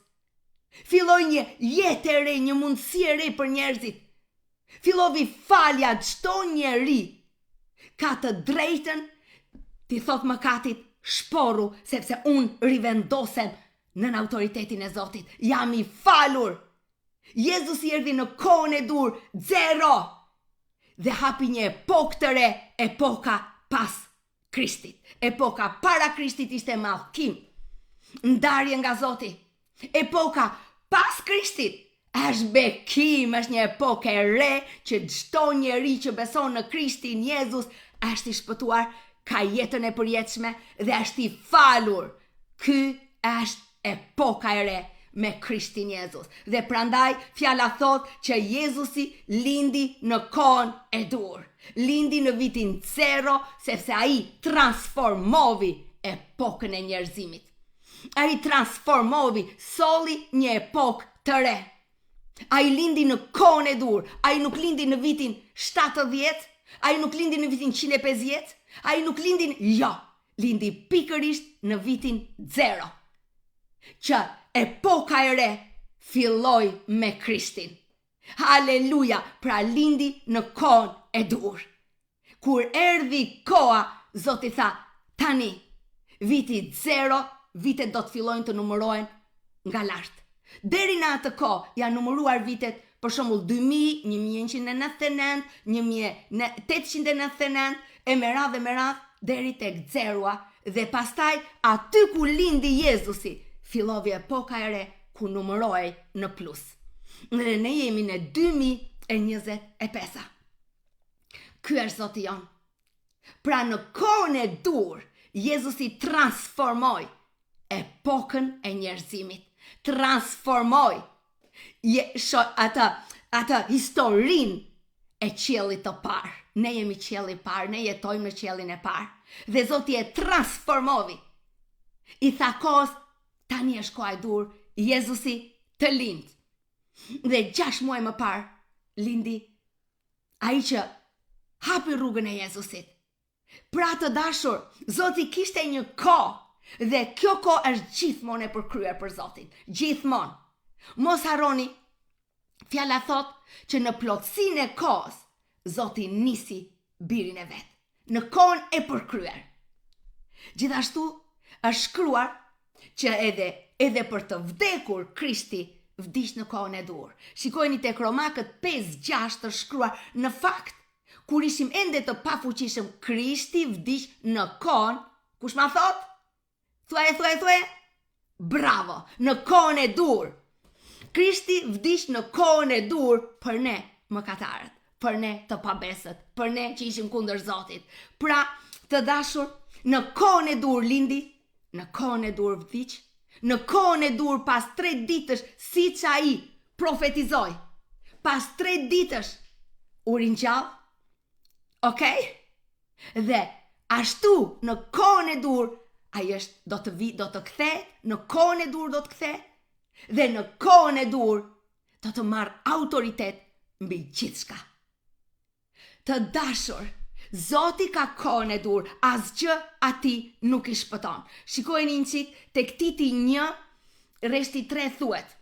Filloi një jetë e re, një mundësi e re për njerëzit. Fillovi falja çdo njeri ka të drejtën t'i thotë mëkatit shporru sepse unë rivendosem nën autoritetin e Zotit. Jam i falur. Jezusi erdhi në kohën e duhur, zero, dhe hapi një epokë të re, epoka pas Krishtit. Epoka para Krishtit ishte mallkim, ndarje nga Zoti. Epoka pas Krishtit është bekim, është një epokë e re që çdo njeri që beson në Krishtin Jezus është i shpëtuar, ka jetën e përjetshme dhe është i falur. Ky është epoka e re me Krishtin Jezus. Dhe prandaj fjala thotë që Jezusi lindi në kohën e duhur. Lindi në vitin zero sepse ai transformovi epokën e njerëzimit. Ai transformovi, solli një epokë të re. Ai lindi në kohën e duhur, ai nuk lindi në vitin 70, ai nuk lindi në vitin 150, ai nuk lindi në... Jo, lindi pikërisht në vitin zero. Që epoka e re filloi me Krishtin. Haleluja, pra lindi në kohën e duhur. Kur erdhi koha, Zoti tha, tani, viti zero, vitet do të fillojnë të numërohen nga lart. Deri në atë kohë janë numëruar vitet, për shembull 2000, 1999, 1899 e me radhë e me radhë deri tek zeroa dhe pastaj aty ku lindi Jezusi, fillovi epoka e re ku numërohej në plus. Dhe ne jemi në 2025. Ky është Zoti jonë. Pra në kohën e duhur, Jezusi transformoi epokën e njerëzimit. Transformoi je, sho, atë, atë historinë e qiellit të parë. Ne jemi qielli i parë, ne jetojmë në qiellin e parë. Dhe Zoti e transformovi. I tha kohës, tani është koha e duhur, Jezusi të lind. Dhe 6 muaj më parë, lindi ai që hapi rrugën e Jezusit. Pra të dashur, Zoti kishte një kohë dhe kjo kohë është gjithmonë e përkryer për Zotin. Gjithmonë. Mos harroni, fjala thotë që në plotësinë e kohës, Zoti nisi birin e vet. Në kohën e përkryer. Gjithashtu është shkruar që edhe edhe për të vdekur Krishti vdiq në kohën e duhur. Shikojeni tek Romakët 5:6 të shkruar në fakt Kur ishim ende të pafuqishëm, Krishti vdiq në kohën, kush ma thotë? Thuaje, thuaje, thuaje. Bravo, në kohën e duhur. Krishti vdiq në kohën e duhur për ne, mëkatarët, për ne të pabesët, për ne që ishim kundër Zotit. Pra, të dashur, në kohën e duhur lindi, në kohën e duhur vdiq, në kohën e duhur pas tre ditësh, siç ai profetizoi. Pas tre ditësh u ringjall. Okej? Dhe ashtu në kohën e duhur ai është do të vi, do të kthehet, në kohën e duhur do të kthehet dhe në kohën e duhur. Do të marrë autoritet mbi gjithçka. Të dashur, Zoti ka kohën e duhur, asgjë atij nuk i shpëton. Shikojeni një çik tek Titi 1 rreshti 3 thuhet.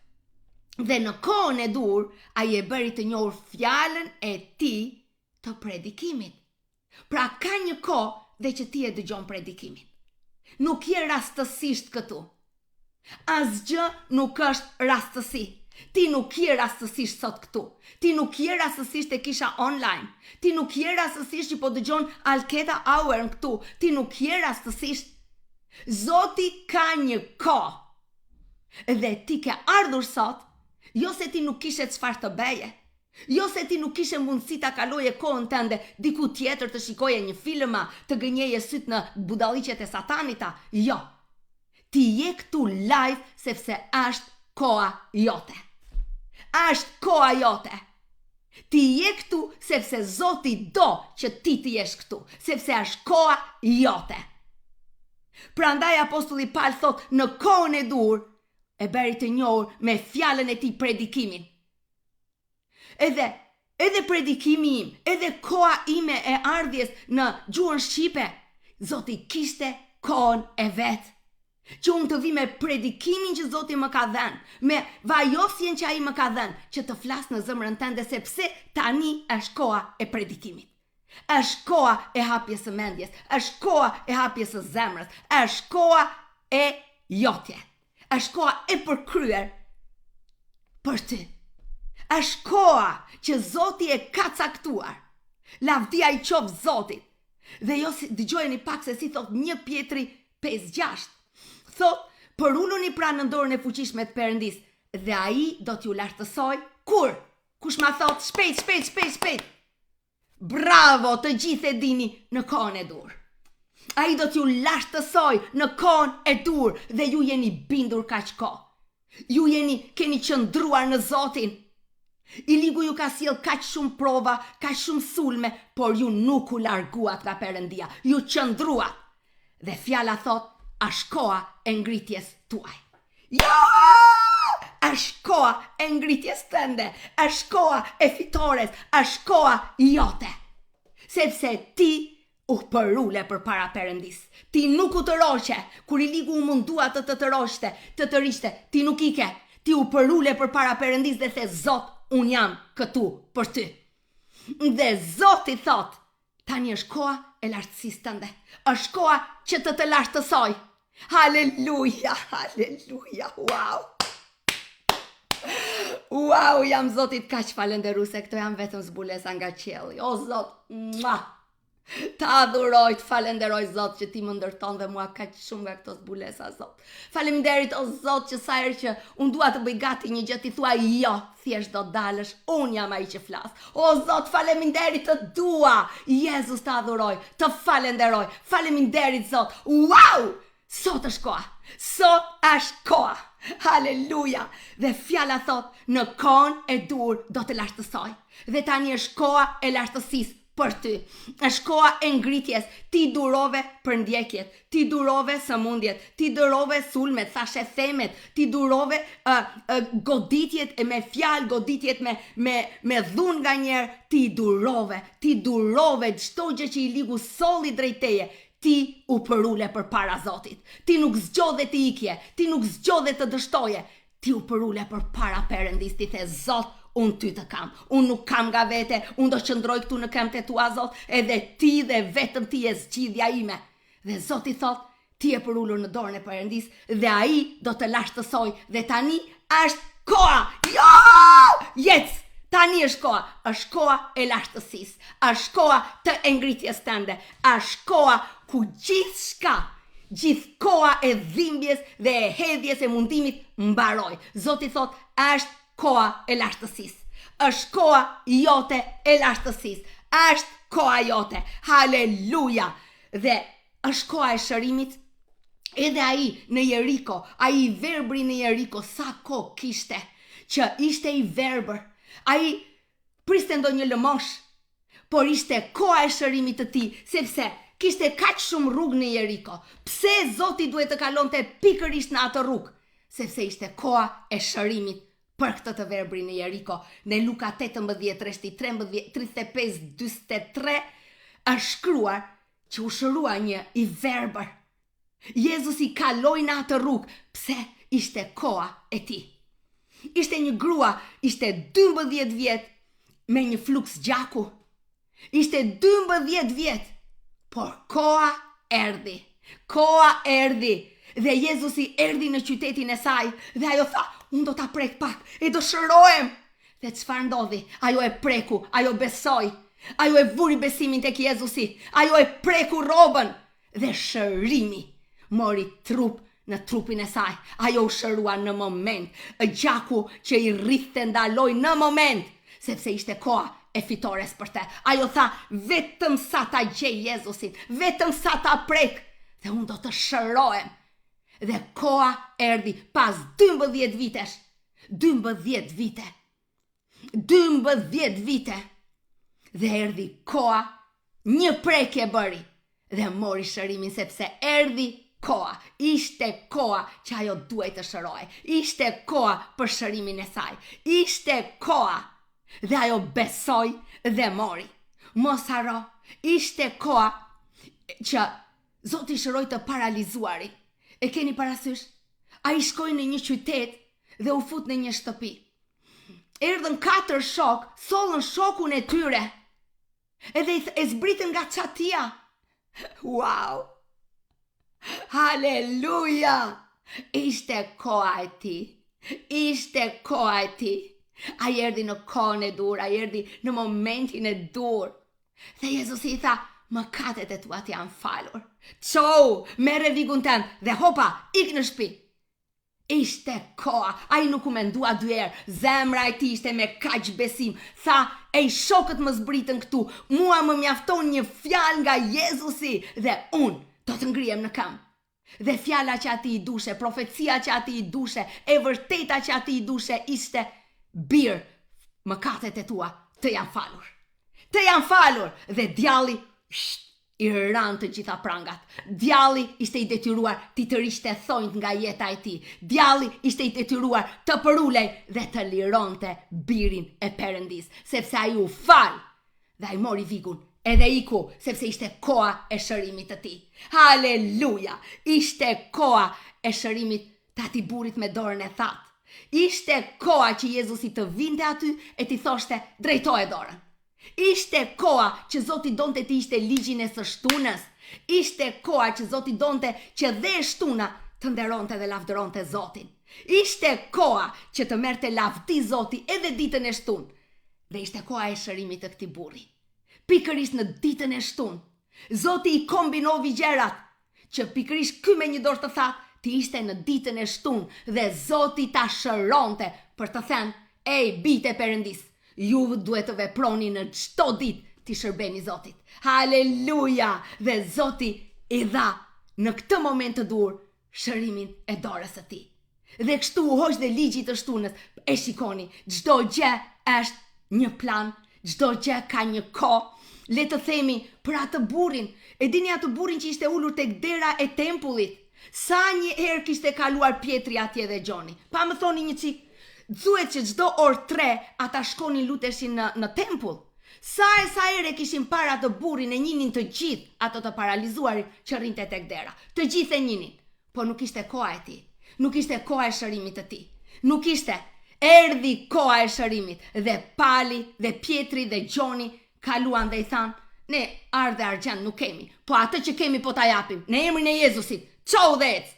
Dhe në kohën e duhur, ai e bëri të njohur fjalën e tij të predikimit. Pra ka një kohë dhe që ti e dëgjon predikimin. Nuk je rastësisht këtu. Asgjë nuk është rastësi. Ti nuk je rastësisht sot këtu. Ti nuk je rastësisht te kisha online. Ti nuk je rastësisht që po dëgjon Alketa Hour këtu. Ti nuk je rastësisht. Zoti ka një kohë. Dhe ti ke ardhur sot, jo se ti nuk kishe çfarë të bëje, Jo se ti nuk kishe mundësi ta kaloje kohën tënde diku tjetër të shikoje një film a të gënjeje sytë në budalliqet e satanit a, jo. Ti je këtu live sepse është koha jote. Është koha jote. Ti je këtu sepse Zoti do që ti të jesh këtu, sepse është koha jote. Prandaj apostulli Pal thotë në kohën e duhur e bëri të njohur me fjalën e tij predikimin. Edhe edhe predikimi im, edhe koha ime e ardhjes në gjuhën shqipe, Zoti kishte kohën e vet. Që unë të vi me predikimin që Zoti më ka dhënë, me vajosjen që ai më ka dhënë, që të flas në zemrën tënde sepse tani është koha e predikimit. Është koha e hapjes së mendjes, është koha e hapjes së zemrës, është koha e jotje. Është koha e përkryer për ty. Është koha që Zoti e ka caktuar. Lavdia i qoftë Zotit. Dhe jo si dëgjojeni pak se si thotë 1 Pjetri 5:6. Thotë, "Përuluni pra nën dorën e fuqishme të Perëndisë, dhe ai do t'ju lartësojë kur? Kush ma thotë shpejt, shpejt, shpejt, shpejt. Bravo, të gjithë e dini në kohën e duhur. Ai do t'ju lartësojë në kohën e duhur dhe ju jeni bindur kaq kohë. Ju jeni keni qëndruar në Zotin. I ligu ju ka sjellë kaq shumë prova, kaq shumë sulme, por ju nuk u larguat nga Perëndia, ju qëndruat. Dhe fjala thotë, është koha e ngritjes tuaj. Jo! Është koha e ngritjes tënde, është koha e fitores, është koha jote. Sepse ti u përule përpara Perëndisë. Ti nuk u tërhoqe, kur i ligu u mundua të të tërhoqte, të tërhiqte, ti nuk ike. Ti u përule përpara Perëndisë dhe the Zot, unë jam këtu për ty. Dhe Zoti thotë, Tani është koha e lartësisë tënde. Është koha që të të lartësoj. Haleluja, haleluja, wow. Wow, jam Zotit kaq falënderuese, këto janë vetëm zbulesa nga qielli. O Zot, mua. Të adhuroj, të falënderoj Zot që ti më ndërton dhe mua kaq shumë nga këto zbulesa, Zot. Faleminderit o Zot që sa herë që unë dua të bëj gati një gjë ti thua jo, thjesht do dalësh, unë jam ai që flas. O Zot, faleminderit të dua. Jezus të adhuroj, të falenderoj. Faleminderit Zot. Wow! Sot është koha. Sot është koha. Haleluja. Dhe fjala thotë, në kohën e duhur do të lartësoj. Dhe tani është koha e lartësisë për ty. Është koha e ngritjes. Ti durove përndjekjet, ti durove sëmundjet, ti durove sulmet, thashethemet, ti durove uh, uh, goditjet e me fjalë, goditjet me me me dhunë nganjëherë, ti durove, ti durove çdo gjë që i ligu solli drejt teje. Ti u përule përpara Zotit. Ti nuk zgjodhe të ikje, ti nuk zgjodhe të dështoje, Ti u përule përpara Perëndisë, ti the Zot, unë ty të kam, unë nuk kam nga vete, unë do qëndroj këtu në këmbët e tua Zot, edhe ti dhe vetëm ti je zgjidhja ime. Dhe Zoti thotë, ti je përulur në dorën e Perëndisë dhe ai do të lartësojë dhe tani është koha. Jo! Jec! Tani është koha, është koha e lartësisë, është koha të e ngritjes tënde, është koha ku gjithçka Gjithë koha e dhimbjes dhe e hedhjes e mundimit mbaroi. Zoti thotë, është koha e lartësisë. Është koha jote e lartësisë. Është koha jote. Haleluja! Dhe është koha e shërimit. Edhe ai në Jeriko, ai i verbri në Jeriko, sa kohë kishte që ishte i verbër. Ai priste ndonjë lëmoshë, por ishte koha e shërimit të tij, sepse kishte kaq shumë rrugë në Jeriko. Pse Zoti duhet të kalonte pikërisht në atë rrugë? Sepse ishte koha e shërimit. Për këtë të verbrin në Jeriko, në Luka 18, rreshti 13, 35, 43, është shkruar që u shërua një i verbër. Jezusi kaloi në atë rrugë, pse ishte koha e tij. Ishte një grua, ishte 12 vjet me një fluks gjaku. Ishte 12 vjet, por koha erdhi. Koha erdhi dhe Jezusi erdhi në qytetin e saj dhe ajo tha, unë do ta prek pak e do shërohem. Dhe çfarë ndodhi? Ajo e preku, ajo besoi. Ajo e vuri besimin tek Jezusi. Ajo e preku rrobën dhe shërimi mori trup në trupin e saj. Ajo u shërua në moment. Gjaku që i rridhte ndaloi në moment, sepse ishte koha e fitores për të. Ajo tha, vetëm sa ta gjej Jezusin, vetëm sa ta prek, dhe unë do të shërohem. Dhe koha erdhi pas 12 vitesh. 12 vite. 12 vite dhe erdhi koha një prekje bëri dhe mori shërimin sepse erdhi koha ishte koha që ajo duhej të shërohej ishte koha për shërimin e saj ishte koha dhe ajo besoi dhe mori mos harro ishte koha që Zoti shëroi të paralizuarin e keni parasysh ai shkoi në një qytet dhe u fut në një shtëpi Erdhën katër shokë, sollën shokun e tyre. Edhe e zbritën nga çatia. Wow! Haleluja! Ishte koha e tij. Ishte koha e tij. Ai erdhi në kohën e duhur, ai erdhi në momentin e duhur. Dhe Jezusi i tha, mëkatet e tua të janë falur. Çohu, merre vigun tënd dhe hopa, ik në shtëpi. Ishte koha, ai nuk u mendua dy herë, zemra e tij ishte me kaq besim, tha, ej shokët më zbritën këtu, mua më mjafton një fjalë nga Jezusi dhe unë do të ngrihem në këmbë. Dhe fjala që atij i duheshe, profecia që atij i duheshe, e vërteta që atij i duheshe ishte, bir, mëkatet e tua të janë falur. Të janë falur dhe djalli sht, I ranë të gjitha prangat. Djalli ishte i detyruar t'i tërhiqte thonjtë nga jeta e tij. Djalli ishte i detyruar të përulej dhe të lironte birin e Perëndisë, sepse ai u fal. Dhe ai mori vigun edhe iku, sepse ishte koha e shërimit të tij. Haleluja! Ishte koha e shërimit të atij burrit me dorën e thatë. Ishte koha që Jezusi të vinte aty e t'i thoshte, drejtoje dorën. Ishte koha që Zoti donte të hiqte ligjin e së shtunës. Ishte koha që Zoti donte që dhe e shtuna të nderonte dhe lavdëronte Zotin. Ishte koha që të merrte lavdi Zoti edhe ditën e shtunë. Dhe ishte koha e shërimit të këtij burri. Pikërisht në ditën e shtunë, Zoti i kombinovi gjërat, që pikërisht ky me një dorë të thatë të ishte në ditën e shtunë dhe Zoti ta shëronte për të thënë, Ej, bijtë e Perëndisë, ju duhet të veproni në çdo ditë t'i shërbeni Zotit. Haleluja! Dhe Zoti i dha në këtë moment të duhur shërimin e dorës së tij. Dhe kështu u hoq dhe ligji i të shtunës. E shikoni, çdo gjë është një plan, çdo gjë ka një kohë. Le të themi për atë burrin, e dini atë burrin që ishte ulur tek dera e tempullit. Sa një herë kishte kaluar Pjetri atje dhe Gjoni. Pa më thoni një çik. Thuhet që çdo orë 3 ata shkonin luteshin në në tempull. Sa e sa herë e kishin parë atë burrin e njihnin të gjithë, atë të paralizuarin që rrinte tek dera. Të gjithë e njihnin. Por nuk ishte koha e tij. Nuk ishte koha e shërimit të tij. Nuk ishte. Erdhi koha e shërimit dhe Pali dhe Pjetri dhe Gjoni kaluan dhe i thanë, ne ar dhe argjend nuk kemi, po atë që kemi po ta japim, në emrin e Jezusit, çohu dhe ec.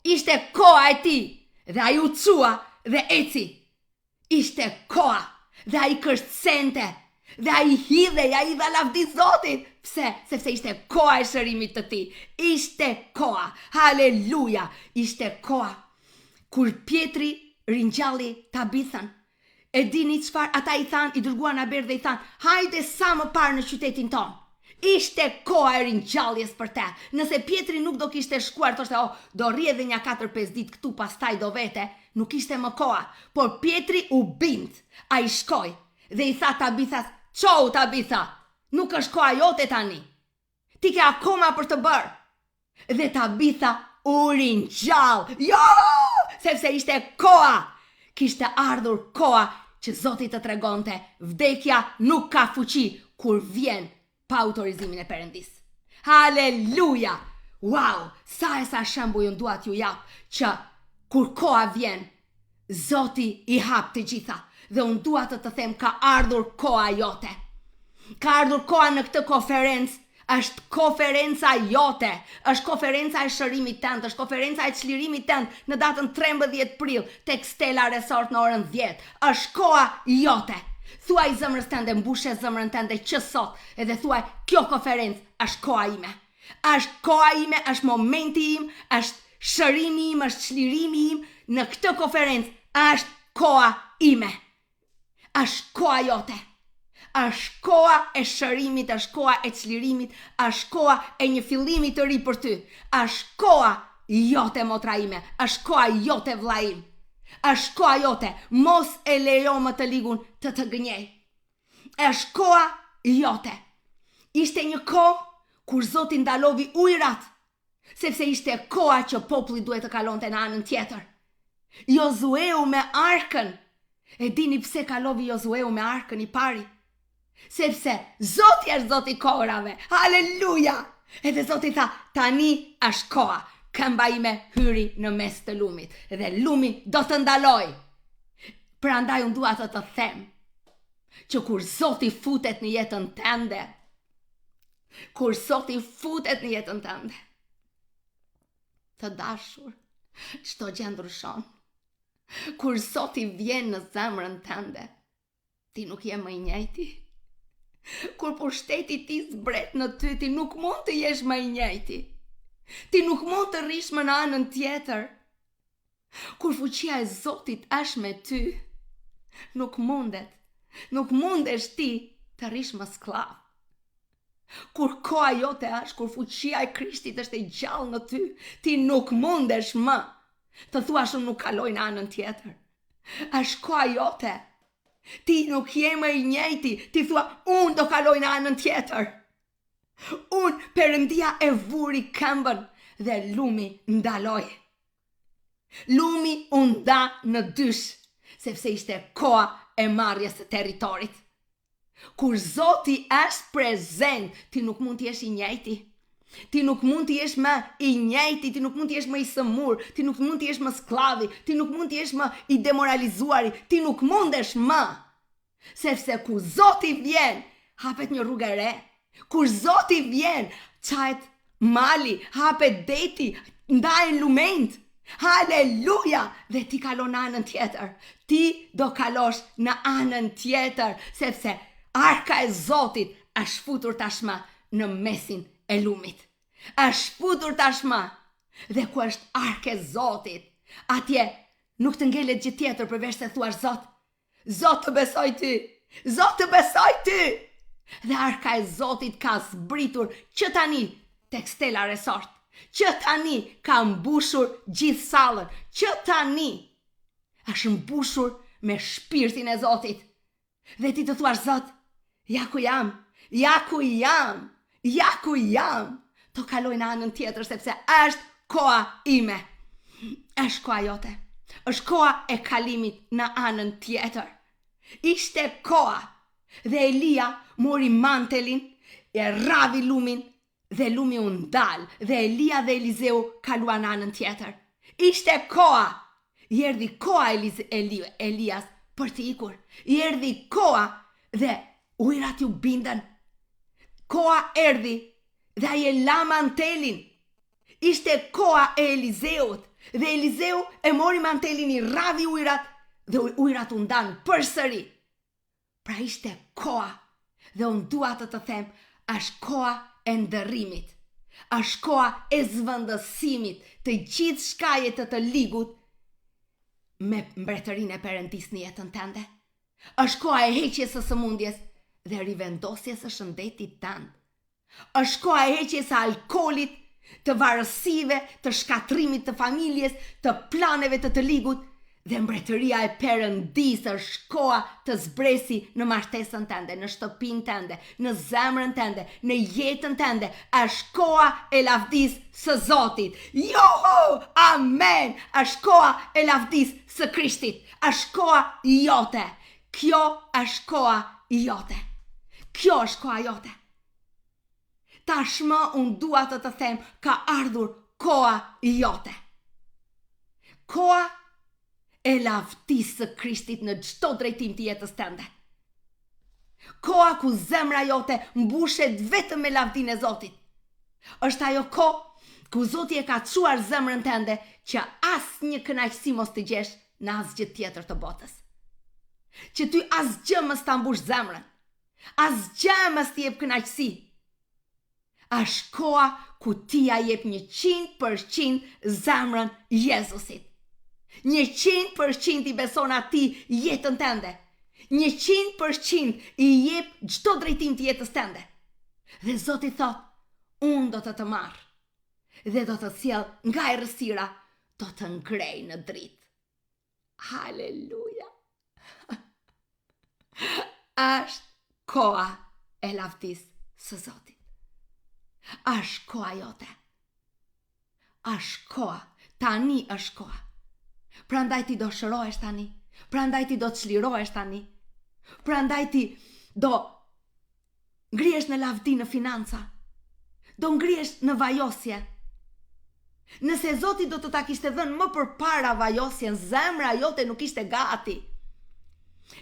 Ishte koha e tij dhe ai u çua dhe eci. Ishte koha dhe ai kërcente dhe ai hidhej, ai i dha lavdi Zotit. Pse? Sepse ishte koha e shërimit të tij. Ishte koha. Haleluja! Ishte koha kur Pjetri ringjalli Tabithën. E dini çfarë ata i thanë, i dërguan haber dhe i thanë, hajde sa më parë në qytetin tonë. Ishte koha e ringjalljes për te. Nëse Pjetri nuk do kishte shkuar, thoshte, oh, do rri edhe nja 4-5 ditë këtu, pastaj do vete, nuk ishte më koha. Por Pjetri u bind. Ai shkoi dhe i tha Tabithas, çohu Tabitha, nuk është koha jote tani. Ti ke akoma për të bërë. Dhe Tabitha u ringjall. Jo! Sepse ishte koha. Kishte ardhur koha që Zoti të tregonte, vdekja nuk ka fuqi kur vjen pa autorizimin e Perëndisë. Haleluja! Wow! Sa e sa shembuj unë dua t'ju jap që kur koha vjen, Zoti i hap të gjitha dhe unë dua të të them ka ardhur koha jote. Ka ardhur koha në këtë konferencë, është konferenca jote, është konferenca e shërimit tënd, është konferenca e çlirimit tënd në datën 13 prill tek Stella Resort në orën 10. Është koha jote. Thuaj zemrës tënde, mbushe zemrën tënde që sot, edhe thuaj kjo konferencë është koha ime. Është koha ime, është momenti im, është shërimi im, është çlirimi im në këtë konferencë, është koha ime. Është koha jote. Është koha e shërimit, është koha e çlirimit, është koha e një fillimi të ri për ty. Është koha jote motra ime, është koha jote vëllai im. Është koha jote, mos e lejo më të ligun të të gënjejë. Është koha jote. Ishte një kohë kur Zoti ndalovi ujërat, sepse ishte koha që populli duhet të kalonte në anën tjetër. Jozueu me arkën. E dini pse kalovi Jozueu me arkën i pari? Sepse Zoti është Zoti i kohërave. Haleluja! Edhe Zoti tha, tani është koha. Këmba ime hyri në mes të lumit dhe lumi do të ndalojë. Prandaj unë dua të të them që kur Zoti futet në jetën tënde, kur Zoti futet në jetën tënde, të dashur, çdo gjë ndryshon. Kur Zoti vjen në zemrën tënde, ti nuk je më i njëjti. Kur pushteti i tij zbret në ty, ti nuk mund të jesh më i njëjti. Ti nuk mund të rrish më në anën tjetër. Kur fuqia e Zotit është me ty, nuk mundet, nuk mundesh ti të rrish më skllav. Kur koha jote është, kur fuqia e Krishtit është e gjallë në ty, ti nuk mundesh më të thuash unë nuk kaloj në anën tjetër. Është koha jote. Ti nuk je më i njëjti, ti thua unë do kaloj në anën tjetër. Unë, Perëndia e vuri këmbën dhe lumi ndaloi. Lumi u nda në dysh, sepse ishte koha e marrjes së territorit. Kur Zoti është prezent, ti nuk mund të jesh i njëjti. Ti nuk mund të jesh më i njëjti, ti nuk mund të jesh më i sëmurë, ti nuk mund të jesh më skllavi, ti nuk mund të jesh më i demoralizuari, ti nuk mundesh më. Sepse kur Zoti vjen, hapet një rrugë e re. Kur Zoti vjen, çahet mali, hapet deti, ndahen lumenjtë. Haleluja! Dhe ti kalon në anën tjetër. Ti do kalosh në anën tjetër, sepse arka e Zotit është futur tashmë në mesin e lumit. Është futur tashmë. Dhe ku është arka e Zotit? Atje nuk të ngelet gjë tjetër përveç se thuash Zot, Zot të besoj ty, Zot të besoj ty! Dhe arka e Zotit ka zbritur që tani tek Stella Resort, që tani ka mbushur gjithë sallën, që tani është mbushur me shpirtin e Zotit. Dhe ti të thuash Zot, ja ku jam, ja ku jam, ja ku jam, të kaloj në anën tjetër sepse është koha ime. Është koha jote. Është koha e kalimit në anën tjetër. Ishte koha dhe Elia mori mantelin, e rravi lumin dhe lumi u ndal dhe Elia dhe Elizeu kaluan në anën tjetër. Ishte koha. I erdhi koha Eliz Eli Elias për të ikur. I erdhi koha dhe ujërat iu bindën. Koha erdhi dhe ai e la mantelin. Ishte koha e Elizeut dhe Elizeu e mori mantelin i rravi ujërat dhe ujërat u ndanë përsëri. Pra ishte koha dhe unë dua të të them, është koha e ndërrimit. Është koha e zëvendësimit të gjithçkaje të të ligut me mbretërinë e Perëndisë në jetën tënde. Është koha e heqjes së sëmundjes dhe rivendosjes së shëndetit tënd. Është koha e heqjes së alkoolit, të varësive, të shkatërrimit të familjes, të planeve të të ligut. Dhe mbretëria e Perëndisë është koha të zbresi në martesën tënde, në shtëpinë tënde, në zemrën tënde, në jetën tënde. Është koha e lavdisë së Zotit. Joho! Amen! Është koha e lavdisë së Krishtit. Është koha jote. Kjo është koha jote. Kjo është koha jote. Tashmë unë dua të të them, ka ardhur koha jote. Koha e lavdisë së Krishtit në çdo drejtim të jetës tënde. Koha ku zemra jote mbushet vetëm me lavdinë e Zotit. Është ajo kohë ku Zoti e ka çuar zemrën tënde që asnjë kënaqësi mos të gjesh në asgjë tjetër të botës. Që ty asgjë më s'ta mbush zemrën. Asgjë më s'të jep kënaqësi. Është koha ku ti ia jep 100% zemrën Jezusit. 100% i beson atij jetën tënde. 100% i jep çdo drejtim të jetës tënde. Dhe Zoti thotë, unë do të të marr dhe do të sjell nga errësira, do të ngrej në dritë. Haleluja! Është koha e lavdisë së Zotit. Është koha jote. Është koha. Tani është koha. Prandaj ti do shërohesh tani. Prandaj ti do çlirohesh tani. Prandaj ti do Ngrihesh në lavdi në financa. Do ngrihesh në vajosje. Nëse Zoti do të ta kishte dhënë më përpara vajosjen, zemra jote nuk ishte gati.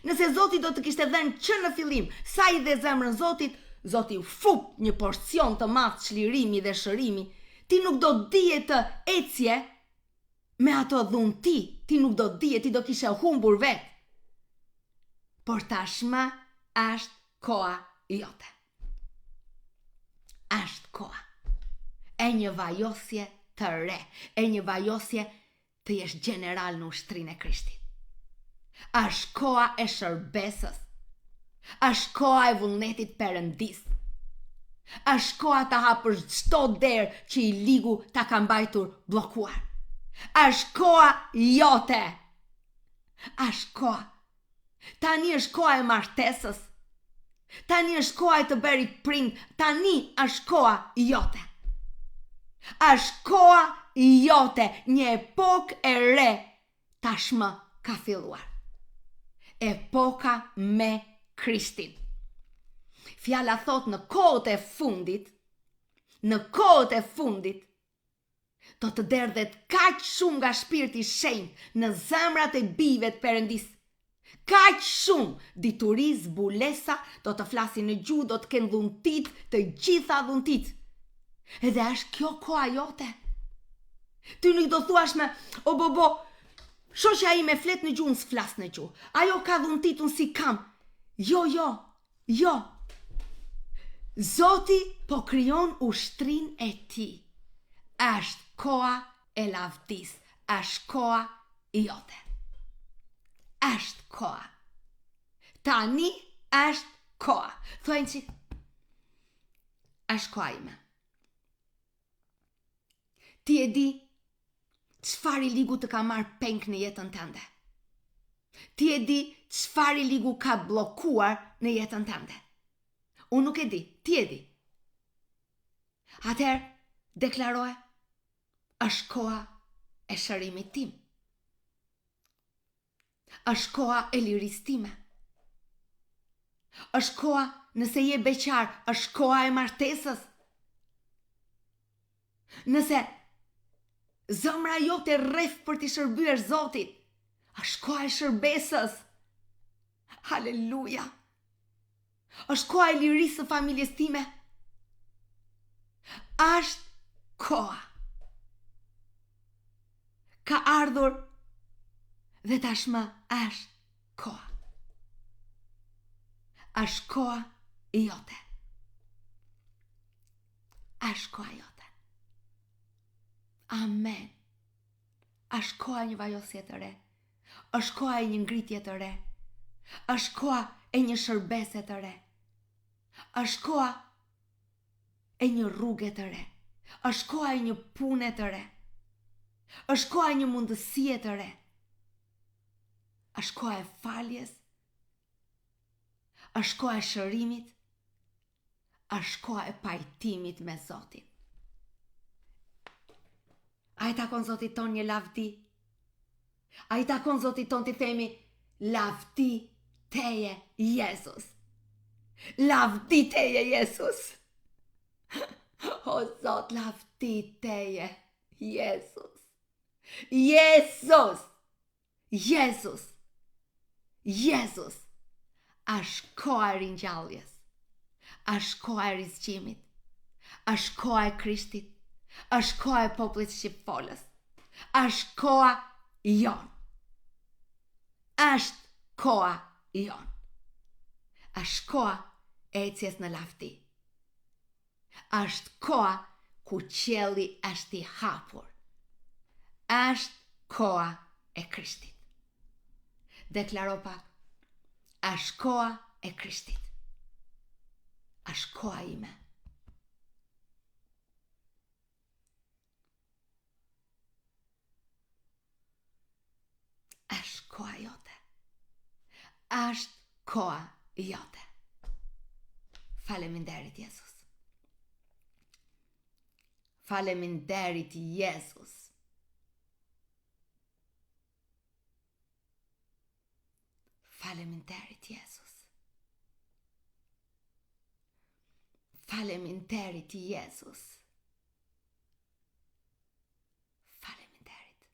Nëse Zoti do të kishte dhënë që në fillim, sa i dhe zemrën Zotit, Zoti fup një porcion të madh çlirimi dhe shërimi, ti nuk do dije të ecje me ato dhunti, ti nuk do dije, ti do kishe humbur vetë. Por tashmë është koha jote. Është koha e një vajosje të re, e një vajosje të jesh gjeneral në ushtrinë e Krishtit. Është koha e shërbesës. Është koha e vullnetit Perëndisë. Është koha të hapësh çdo derë që i ligu ta ka mbajtur bllokuar. Është koha jote. Është koha Tani është koha e martesës. Tani është koha e të bërit prind. Tani është koha jote. Është koha jote, një epokë e re tashmë ka filluar. Epoka me Krishtin. Fjala thotë në kohët e fundit, në kohët e fundit, Do të derdhet kaq shumë nga Shpirti i Shenjtë në zemrat e bijve të Perëndisë. Kaq shumë dituri, zbulesa, do të flasin në gjuhë, do të kenë dhuntitë, të gjitha dhuntitë. Edhe është kjo koha jote. Ti nuk do thuash më, o bo bo, shoqja ime flet në gjuhë, unë s'flas në gjuhë. Ajo ka dhuntitë, unë s'i kam. Jo, jo, Jo. Zoti po krijon ushtrinë e tij. Është koha e lavdisë, është koha jote. Është koha. Tani është koha. Thuaj një çik. Është koha ime. Ti e di çfarë i ligu të ka marrë peng në jetën tënde. Ti e di çfarë i ligu ka bllokuar në jetën tënde. Unë nuk e di, ti e di. Atëherë, deklaroje, është koha e shërimit tim. Është koha e lirisë time. Është koha nëse je beqar, është koha e martesës. Nëse zemra jote rreh për t'i shërbyer Zotit, është koha e shërbesës. Haleluja. Është koha e lirisë së familjes time. Është koha. Ka ardhur dhe tashmë është koha. Është koha jote. Është koha jote. Amen. Është koha e një vajosje të re. Është koha e një ngritje të re. Është koha e një shërbese të re. Është koha e një rruge të re. Është koha e një pune të re. Është koha e një mundësie të re. Është koha e faljes. Është koha e shërimit. Është koha e pajtimit me Zotin. A i takon Zotit tonë një lavdi? A i takon Zotit tonë t'i themi lavdi teje Jezus? Lavdi teje Jezus! O Zot, lavdi teje Jezus! Jezus! Jezus! Jezus! Është koha e ringjalljes. Është koha e rizgjimit. Është koha e Krishtit. Është koha e popullit shqipfolës. Është koha jonë. Është koha jonë. Është koha e ecjes në lavdi. Është koha ku qielli është i hapur. Është koha e Krishtit. Deklaro pak. Është koha e Krishtit. Është koha ime. Është koha jote. Është koha jote. Faleminderit Jezus. Faleminderit Jezus. Faleminderit Jezus. Faleminderit Jezus. Faleminderit.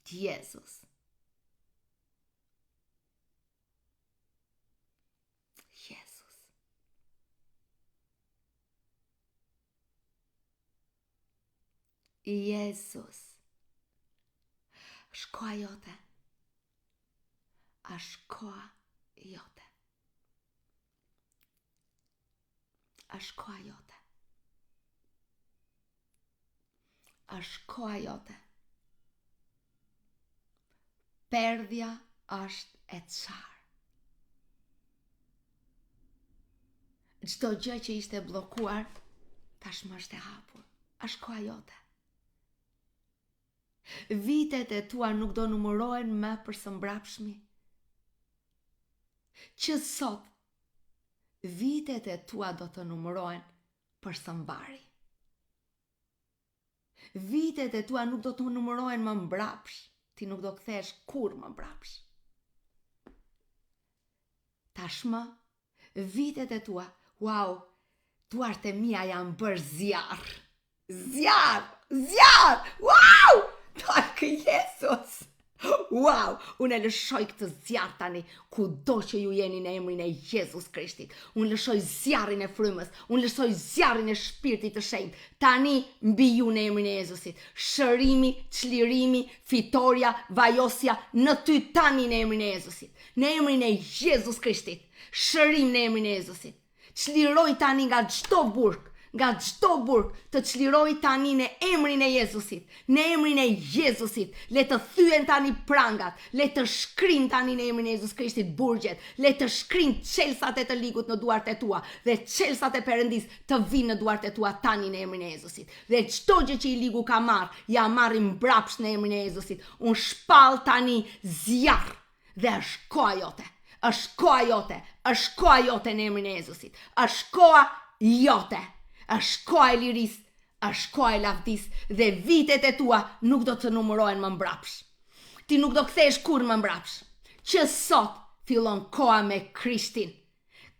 Jezus. Jezus. Jezus. Është koha jote. Është koha jote. Është koha jote. Është koha jote. Perdja është e çarë. Çdo gjë që ishte bllokuar, tashmë është e hapur. Është koha jote. Vitet e tua nuk do numërohen më për së mbrapshmi. Që sot, vitet e tua do të numërohen për së mbari. Vitet e tua nuk do të numërohen më mbrapsh, ti nuk do kthehesh kurrë më mbrapsh. Tashmë, vitet e tua, wow, duart e mia janë bërë zjarr. Zjarr! Zjarr! Wow! Tak Jesus! Wow! Unë e lëshoj këtë zjarr tani, kudo që ju jeni në emrin e Jezus Krishtit. Unë lëshoj zjarrin e frymës, unë lëshoj zjarrin e shpirtit të shenjtë. Tani mbi ju në emrin e Jezusit. Shërimi, çlirimi, fitorja, vajosja në ty tani në emrin e Jezusit. Në emrin e Jezus Krishtit. Shërim në emrin e Jezusit. Çliroj tani nga çdo burg, nga çdo burg, të çliroj tani në emrin e Jezusit, në emrin e Jezusit, le të thyhen tani prangat, le të shkrijnë tani në emrin e Jezus Krishtit burgjet, le të shkrijnë çelësat e të ligut në duart e tua dhe çelësat e Perëndisë të vijnë në duart e tua tani në emrin e Jezusit. Dhe çdo gjë që i ligu ka marrë, ia marrim mbrapsht në emrin e Jezusit. Unë shpall tani zjarr Dhe është koha jote. Është koha jote. Është koha jote në emrin e Jezusit. Është koha jote. Është koha e lirisë. Është koha e lavdisë dhe vitet e tua nuk do të numërohen më mbrapsh. Ti nuk do kthehesh kurrë më mbrapsh. Që sot fillon koha me Krishtin.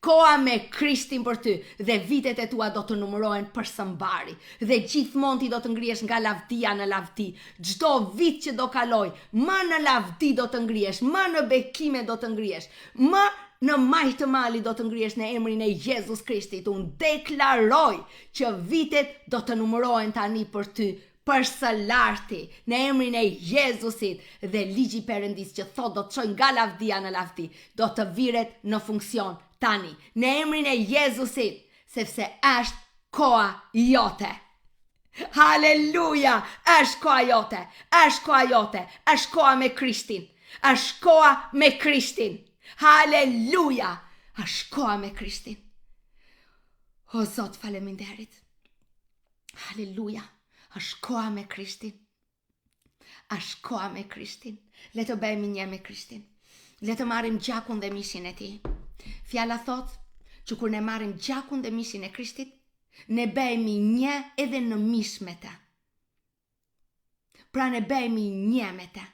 Koha me Krishtin për ty dhe vitet e tua do të numërohen për së mbari dhe gjithmonë ti do të ngrihesh nga lavdia në lavdi. Çdo vit që do kalojë, më në lavdi do të ngrihesh, më në bekime do të ngrihesh, më në majë të malit do të ngrihesh në emrin e Jezus Krishtit. Unë deklaroj që vitet do të numërohen tani për ty për së larti, në emrin e Jezusit dhe ligji i Perëndisë që thotë do të çojë nga lavdia në lavdi, do të viret në funksion tani, në emrin e Jezusit, sepse është koha jote. Haleluja! Është koha jote, është koha jote, është koha me Krishtin, është koha me Krishtin. Haleluja! Është koha me Krishtin. O Zot, faleminderit. Haleluja. Është koha me Krishtin. Është koha me Krishtin. Le të bëhemi një me Krishtin. Le të marrim gjakun dhe mishin e tij. Fjala thotë që kur ne marrim gjakun dhe mishin e Krishtit, ne bëhemi një edhe në mish me të. Pra ne bëhemi një me të.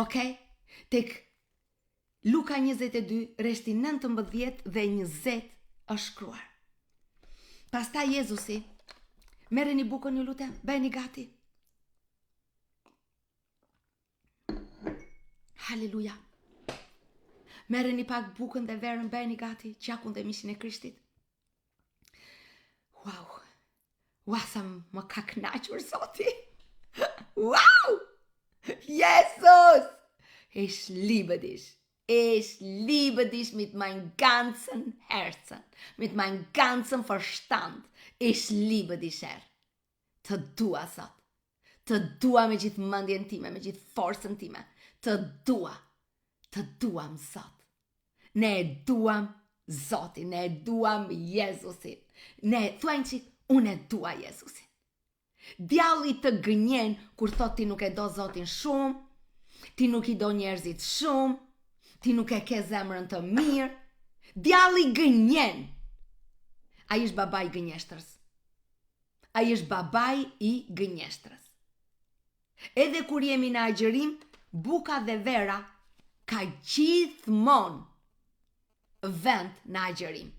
Okej? Tek Luka 22, rreshti 19 dhe 20 është shkruar. Pastaj Jezusi, merreni bukën ju lutem, bëheni gati. Haleluja. Merreni pak bukën dhe verën, bëheni gati, gjakun dhe mishin e Krishtit. Wow. Ua, sa më ka knaqur Zoti. Wow! Jesus! Ich liebe dich. Ich liebe dich mit mein ganzen Herzen, mit mein ganzen Verstand. Ich liebe dich, Herr. Të dua, Zot. Të dua me gjithë mendjen time, me gjithë forcën time. Të dua. Të duam, Zot. Ne e duam Zotin, ne e duam Jezusin. Ne, thuaj një çik, unë e dua Jezusin. Djalli të gënjen kur thotë ti nuk e do Zotin shumë, ti nuk i do njerëzit shumë, ti nuk e ke zemrën të mirë. Djalli gënjen. Ai është babai i gënjeshtrës. Ai është babai i gënjeshtrës. Edhe kur jemi në agjërim, buka dhe vera ka gjithmonë vend në agjërim.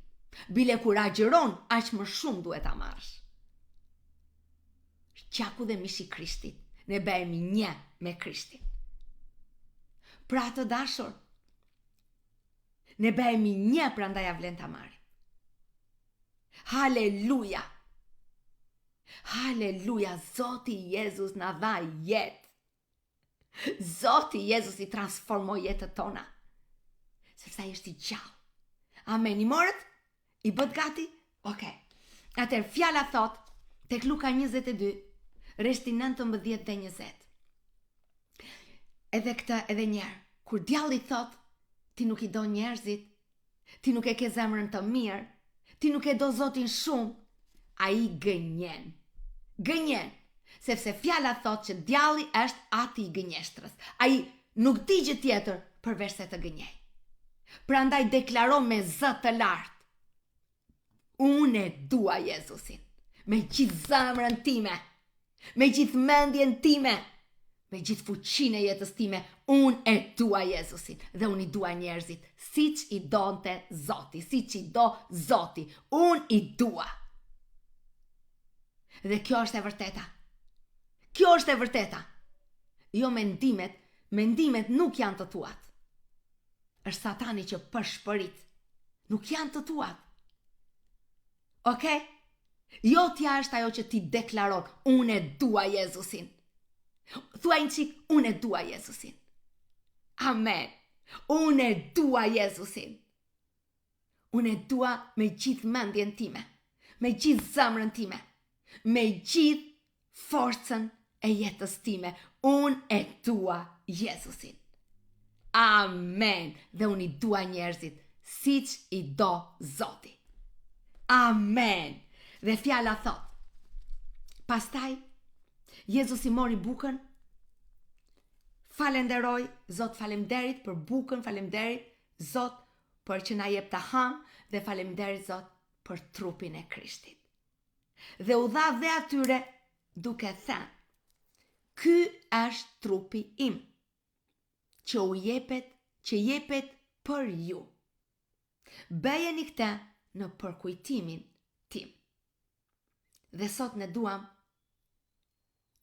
Bile kur agjëron, aq më shumë duhet ta marrësh. Gjaku dhe mishi i Krishtit, ne bëhemi një me Krishtin. Pra të dashur, ne bëhemi një prandaj ia vlen ta marrim. Haleluja! Haleluja, Zoti Jezus na dha jetë. Zoti Jezus i transformoi jetët tona. Sepse ai është i gjallë. Amen, i morët? I bëtë gati? Okej. Okay. Atëherë fjala thotë tek Luka 22, rreshti 19 dhe 20. Edhe këtë edhe njëherë, kur djalli thotë, ti nuk i do njerëzit, Ti nuk e ke zemrën të mirë, ti nuk e do Zotin shumë, ai gënjen. Gënjen, sepse fjala thotë që djalli është ati i gënjeshtrës. Ai nuk di gjë tjetër përveç se të gënjejë. Prandaj deklaro me zë të lartë. Unë e dua Jezusin me gjithë zemrën time, me gjithë mendjen time, me gjithë fuqinë e jetës time, unë e dua Jezusin dhe unë i dua njerëzit, siç i donte Zoti, siç i do Zoti, unë i dua. Dhe kjo është e vërteta. Kjo është e vërteta. Jo mendimet, mendimet nuk janë të tuat. Është satani që pëshpërit. Nuk janë të tuat. Okej? Okay? Jotja është ajo që ti deklaron, unë e dua Jezusin. Thuaj një çik, unë e dua Jezusin. Amen. Unë e dua Jezusin. Unë e dua me gjithë mendjen time, me gjithë zemrën time, me gjithë forcën e jetës time. Unë e dua Jezusin. Amen. Dhe unë i dua njerëzit siç i do Zoti. Amen. Dhe fjala thotë. Pastaj Jezusi mori bukën, falenderoi, Zot faleminderit për bukën, faleminderit Zot për që na jep të hamë dhe faleminderit Zot për trupin e Krishtit. Dhe u dha dhe atyre duke thënë, ky është trupi im, që u jepet, që jepet për ju. Bëjeni këtë në përkujtimin tim. Dhe sot ne duam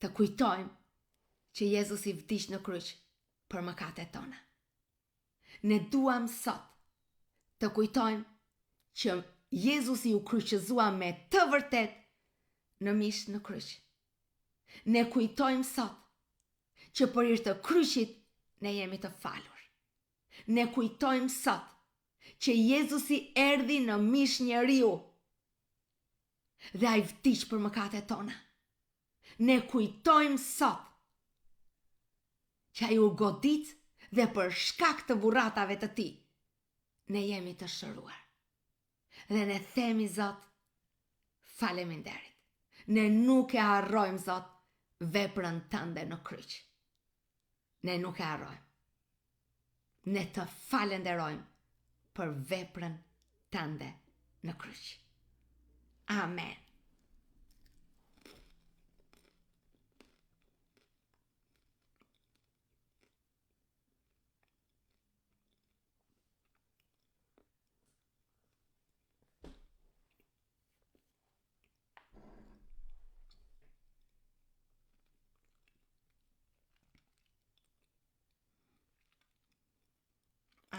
të kujtojmë që Jezusi vdiq në kryq për mëkatet tona. Ne duam sot të kujtojmë që Jezusi u kryqëzua me të vërtetë në mish në kryq. Ne kujtojmë sot që për hir të kryqit ne jemi të falur. Ne kujtojmë sot që Jezusi erdhi në mish njeriu dhe ai vdiq për mëkatet tona. Ne kujtojmë sot që ai u godit dhe për shkak të vurratave të tij, ne jemi të shëruar. Dhe ne themi Zot, faleminderit. Ne nuk e harrojmë, Zot, veprën tënde në kryq. Ne nuk e harrojmë. Ne të falenderojmë për veprën tënde në kryq. Amen.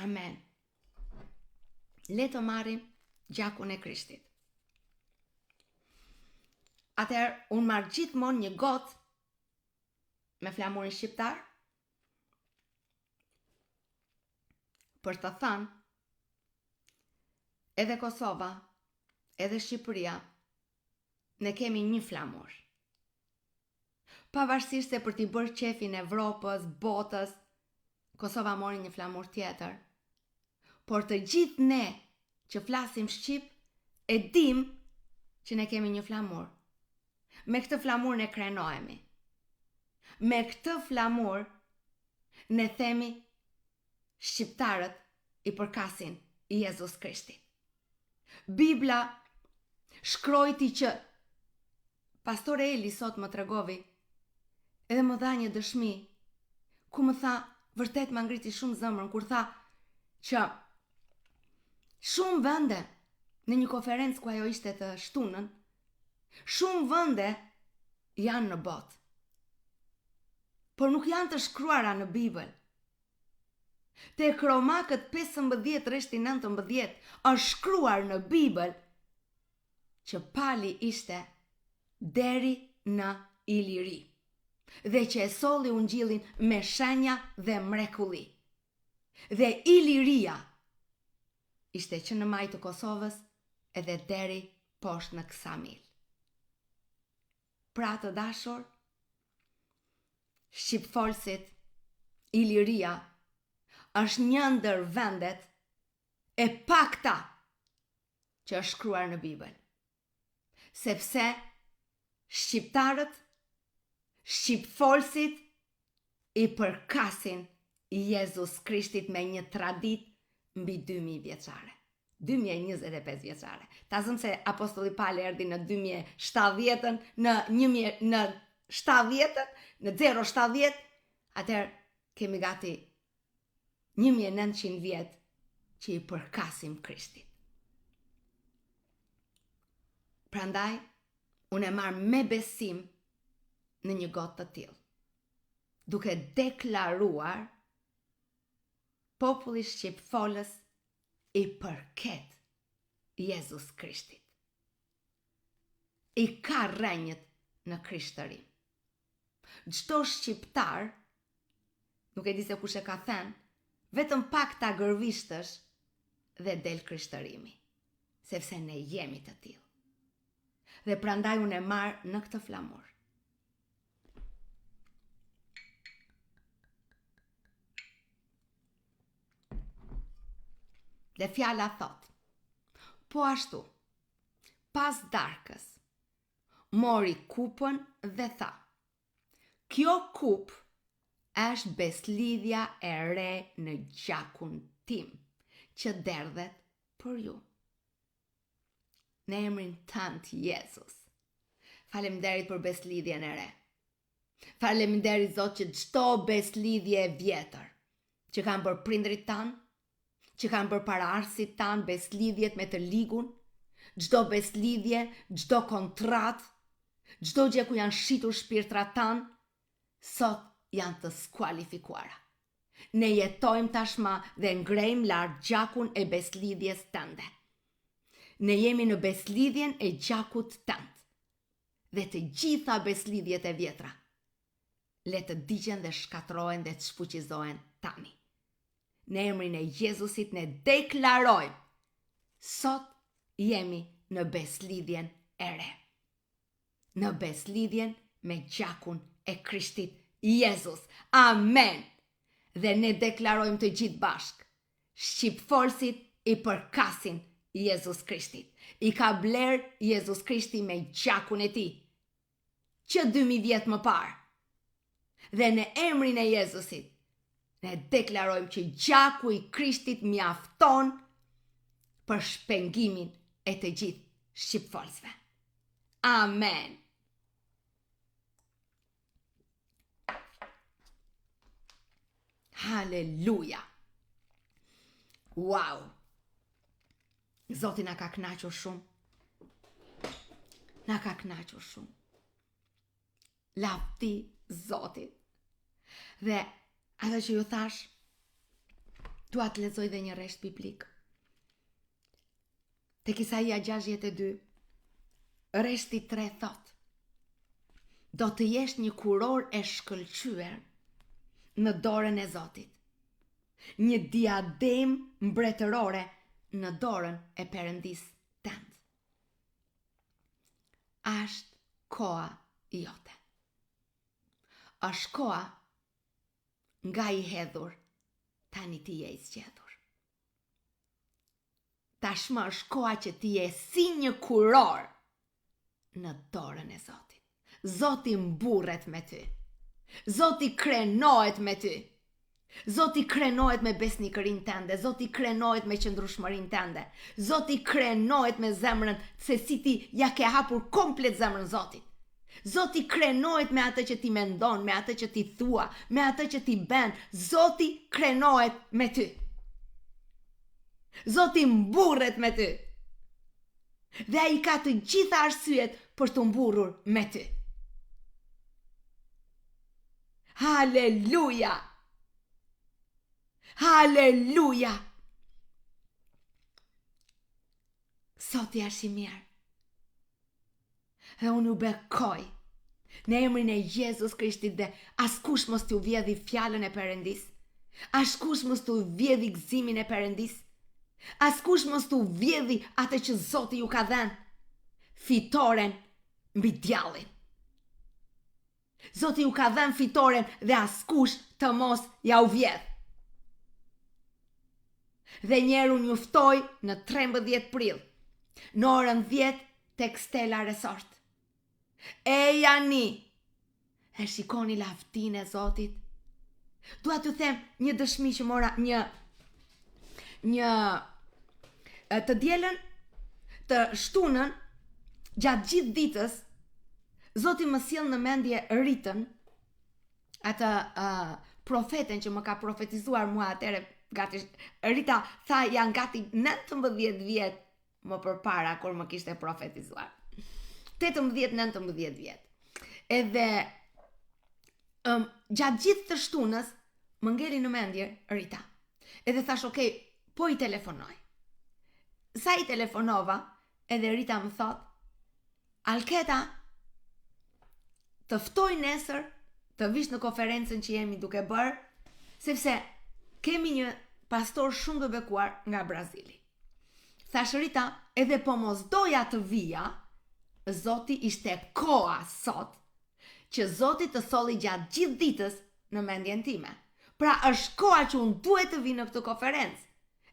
Amen. Le të marrim gjakun e Krishtit. Atëherë, unë marr gjithmonë një gotë me flamurin shqiptar për të thënë edhe Kosova, edhe Shqipëria, ne kemi një flamur. Pavarësisht se për t'i bërë qefin Evropës, botës, Kosova mori një flamur tjetër. Por të gjithë ne që flasim shqip, e dim që ne kemi një flamur. Me këtë flamur ne krenohemi. Me këtë flamur ne themi shqiptarët i përkasin Jezus Krishtit. Bibla shkrojti që Pastor Eli sot më tregovi edhe më dha një dëshmi ku më tha vërtet ma ngriti shumë zëmrën kur tha që shumë vende në një konferencë ku ajo ishte të shtunën Shumë vende janë në botë, por nuk janë të shkruara në Bibël. Tek Romakët 15 rreshti 19 është shkruar në Bibël që Pali ishte deri në Iliri dhe që e solli ungjillin me shenja dhe mrekulli. Dhe Iliria ishte që në majë të Kosovës edhe deri poshtë në Ksamil. Pra të dashur, shqipfolësit, Iliria është një ndër vendet e pakta që është shkruar në Bibël. Sepse shqiptarët, shqipfolësit i përkasin Jezus Krishtit me një traditë mbi 2000 vjeçare. 2025 vjeçare. Ta zëmë se apostulli Pal erdhi në 2070-ën, në 1000 në 70-ën, në 070, atëherë kemi gati 1900 vjet që i përkasim Krishtit. Prandaj, unë e marr me besim në një gotë të tillë, duke deklaruar populli shqipfolës i përket Jezus Krishtit. I ka rrënjët në krishtërim. Çdo shqiptar, nuk e di se kush e ka thënë, vetëm pak ta gërvishtësh dhe del krishtërimi, sepse ne jemi të tillë. Dhe prandaj unë e marr në këtë flamur. Dhe fjala thotë, po ashtu, pas darkës, mori kupën dhe tha, Kjo kupë është besëlidhja e re në gjakun tim, që derdhet për ju. Në emrin tënd Jezus. Faleminderit për besëlidhjen e re. Faleminderit Zot që çdo besëlidhje e vjetër që kanë bërë prindërit tanë, që kanë bërë paraardhësit tanë besëlidhjet me të ligun, çdo besëlidhje, çdo kontratë, çdo gjë ku janë shitur shpirtrat tanë, sot janë të skualifikuara. Ne jetojmë tashmë dhe ngrejmë lart gjakun e besëlidhjes tënde. Ne jemi në besëlidhjen e gjakut tënd dhe të gjitha besëlidhjet e vjetra le të digjen dhe shkatërrohen dhe të shfuqizohen tani. Në emrin e Jezusit ne deklarojmë sot jemi në besëlidhjen e re. Në besëlidhjen me gjakun e Krishtit Jezus. Amen. Dhe ne deklarojmë të gjithë bashkë. Shqipfolësit i përkasin Jezus Krishtit. I ka blerë Jezus Krishti me gjakun e tij. që 2000 vjet më parë. Dhe në emrin e Jezusit, ne deklarojmë që gjaku i Krishtit mjafton për shpengimin e të gjithë shqipfolësve. Amen. Haleluja. Wow. Zoti na ka kënaqur shumë. Na ka kënaqur shumë. Lavdi Zotit. Dhe atë që ju thashë, dua të lexoj dhe një rresht biblik. Tek Isaia 62, rreshti 3 thotë, do të jesh një kurorë e shkëlqyer në dorën e Zotit, një diademë mbretërore në dorën e Perëndisë tënd. Është koha jote. Është koha nga i hedhur, tani ti je i zgjedhur. Tashmë është koha që ti je si një kurorë në dorën e Zotit. Zoti mburret me ty. Zoti krenohet me ty. Zoti krenohet me besnikërinë tënde, Zoti krenohet me qëndrueshmërinë tënde. Zoti krenohet me zemrën se si ti ia ke hapur komplet zemrën Zotit. Zoti krenohet me atë që ti mendon, me atë që ti thua, me atë që ti bën. Zoti krenohet me ty. Zoti mburret me ty. Dhe ai ka të gjitha arsyet për t'u mburrur me ty. Haleluja! Haleluja! Zoti është i mirë. Dhe unë ju bekoj në emrin e Jezus Krishtit dhe askush mos t'ju vjedhi fjalën e Perëndisë. Askush mos t'ju vjedhi gëzimin e Perëndisë. Askush mos t'ju vjedhi atë që Zoti ju ka dhënë. Fitoren mbi djallin. Zoti ju ka dhënë fitoren dhe askush të mos ja u vjedh. Dhe njëherë unë ju ftoj në 13 prill, në orën 10 tek Stella Resort. Ejani, e shikoni lavdinë e Zotit. Dua t'ju them një dëshmi që mora një një të dielën të shtunën gjatë gjithë ditës Zoti më sjell në mendje Ritën, atë uh, profeten që më ka profetizuar mua atëherë gati Rita tha janë gati 19 vjet më përpara kur më kishte profetizuar. 18-19 vjet. Edhe um, gjatë gjithë të shtunës më ngeli në mendje Rita. Edhe thashë, ok, po i telefonoj. Sa i telefonova, edhe Rita më thotë, Alketa, të ftoj nesër të vish në konferencën që jemi duke bërë, sepse kemi një pastor shumë të bekuar nga Brazili. Thashë Rita, edhe po mos doja të vija, Zoti ishte koha sot, që Zoti të solli gjatë gjithë ditës në mendjen time. Pra është koha që unë duhet të vi në këtë konferencë.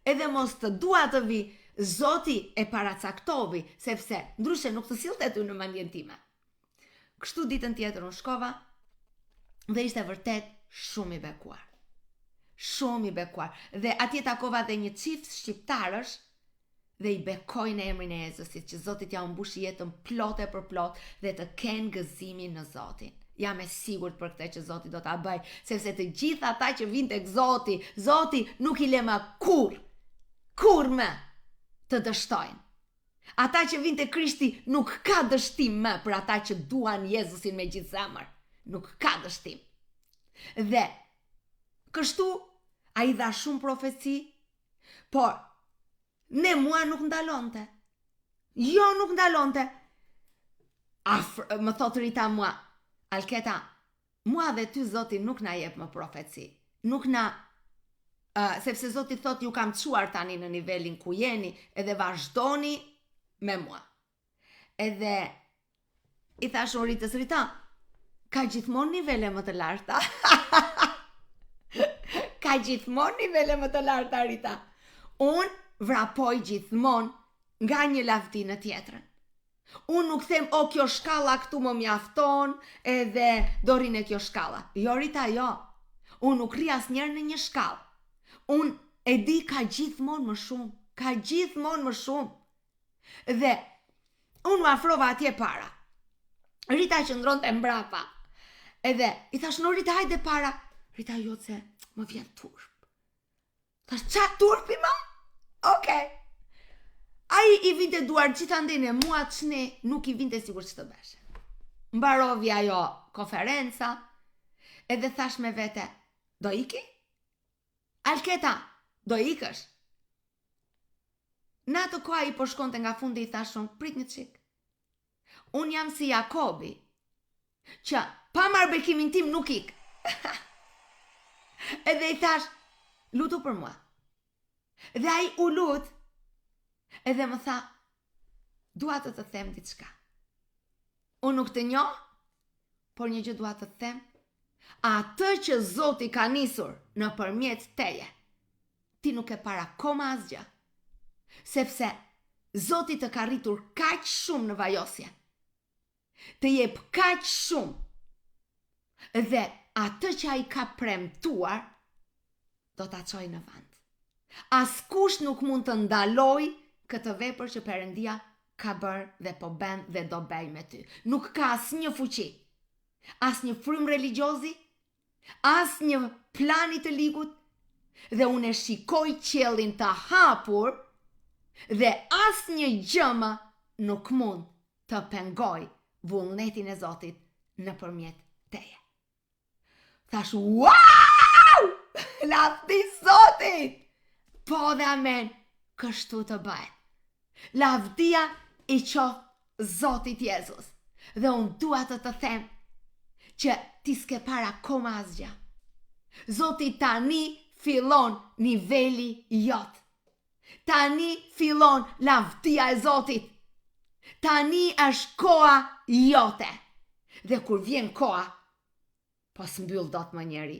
Edhe mos të dua të vi, Zoti e paracaktovi, sepse ndryshe nuk të sillte ty në mendjen time. Kështu ditën tjetër unë shkova dhe ishte vërtet shumë i bekuar. Shumë i bekuar. Dhe atje takova dhe një çift shqiptarësh dhe i bekoj në emrin e Jezusit që Zoti t'jua mbushë jetën plot e përplot dhe të kenë gëzimin në Zotin. Jam e sigurt për këtë që Zoti do ta bëjë, sepse të gjithë ata që vijnë tek Zoti, Zoti nuk i le më kurrë, kurrë më të dështojnë. Ata që vijnë te Krishti nuk ka dështim më për ata që duan Jezusin me gjithë zemër. Nuk ka dështim. Dhe kështu ai dha shumë profeci, por ne mua nuk ndalonte. Jo, nuk ndalonte. Af, më thotë Rita mua, Alketa, mua dhe ty Zoti nuk na jep më profeci. Nuk na uh, sepse Zoti thotë ju kam çuar tani në nivelin ku jeni edhe vazhdoni me mua. Edhe i thashë unë Ritës Rita, ka gjithmonë nivele më të larta. ka gjithmonë nivele më të larta, Rita. Unë vrapoj gjithmonë nga një lavdi në tjetrën. Unë nuk them, o kjo shkalla këtu më mjafton edhe do rri në kjo shkalla. Jo Rita, jo. Unë nuk rri asnjëherë në një shkallë. Unë e di ka gjithmonë më shumë, ka gjithmonë më shumë. Dhe unë u afrova atje para. Rita qëndronte mbrapa. Edhe i thashë no Rita hajde para. Rita jo se më vjen turp. Thashë ça turpi ma? Okej. Okay. Ai i vinte duart gjithandej e mua çne nuk i vinte sikur ç'të bësh. Mbarovi ajo konferenca edhe thashë me vete, do iki? Alketa, do ikësh? Në atë kohë ai po shkonte nga fundi i thashë unë, prit një çik. Unë jam si Jakobi, që pa marrë bekimin tim nuk ik. Edhe i thashë, lutu për mua. Dhe ai u lut, edhe më tha, dua të të them diçka. Unë nuk të njoh, por një gjë dua të të them, atë që Zoti ka nisur nëpërmjet teje, ti nuk ke parë akoma asgjë. Sepse Zoti të ka rritur kaq shumë në vajosje. Të jep kaq shumë. Dhe atë që ai ka premtuar do ta çojë në vend. Askush nuk mund të ndalojë këtë vepër që Perëndia ka bërë dhe po bën dhe do bëjë me ty. Nuk ka asnjë fuqi, asnjë frymë religjiozi, asnjë plani të ligut dhe unë e shikoj qiellin të hapur dhe asnjë gjë më nuk mund të pengojë vullnetin e Zotit nëpërmjet teje. Thashë, wow! Lavdi Zotit! Po dhe amen, kështu të bëhet. Lavdia i qoftë Zotit Jezus. Dhe unë dua të të them që ti s'ke parë akoma asgjë. Zoti tani fillon niveli jot. Tani fillon lavdia e Zotit. Tani është koha jote. Dhe kur vjen koha, Po s'mbyll dot më njeri.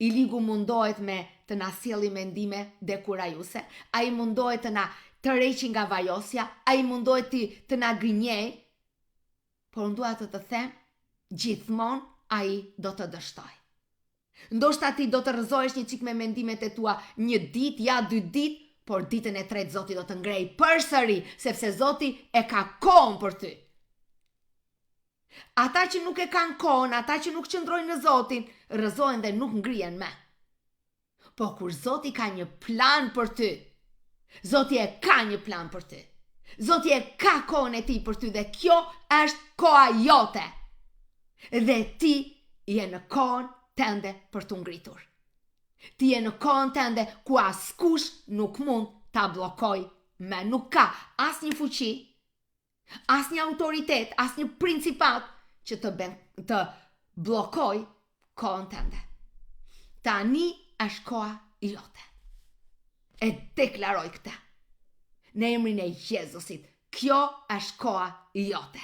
I ligu mundohet me të na sjelli mendime dekurajuese, ai mundohet të na tërheqi nga vajosja, ai mundohet të të na gënjejë, por unë dua të të them, gjithmonë ai do të dështojë. Ndoshta ti do të rrëzohesh një çik me mendimet e tua një ditë, ja dy ditë, por ditën e tretë Zoti do të ngrejë përsëri, sepse Zoti e ka kohën për ty. Ata që nuk e kanë kohën, ata që nuk qëndrojnë në Zotin, rrëzohen dhe nuk ngrihen më. Po kur Zoti ka një plan për ty, Zoti e ka një plan për ty. Zoti e ka kohën e tij për ty dhe kjo është koha jote. Dhe ti je në kohën tënde për t'u ngritur. Ti je në kohën tënde ku askush nuk mund ta bllokojë më. Nuk ka asnjë fuqi, Asnjë autoritet, asnjë principat që të, ben, të bllokojë kohën tënde. Tani është koha jote. E deklaroj këtë. Në emrin e Jezusit, kjo është koha jote.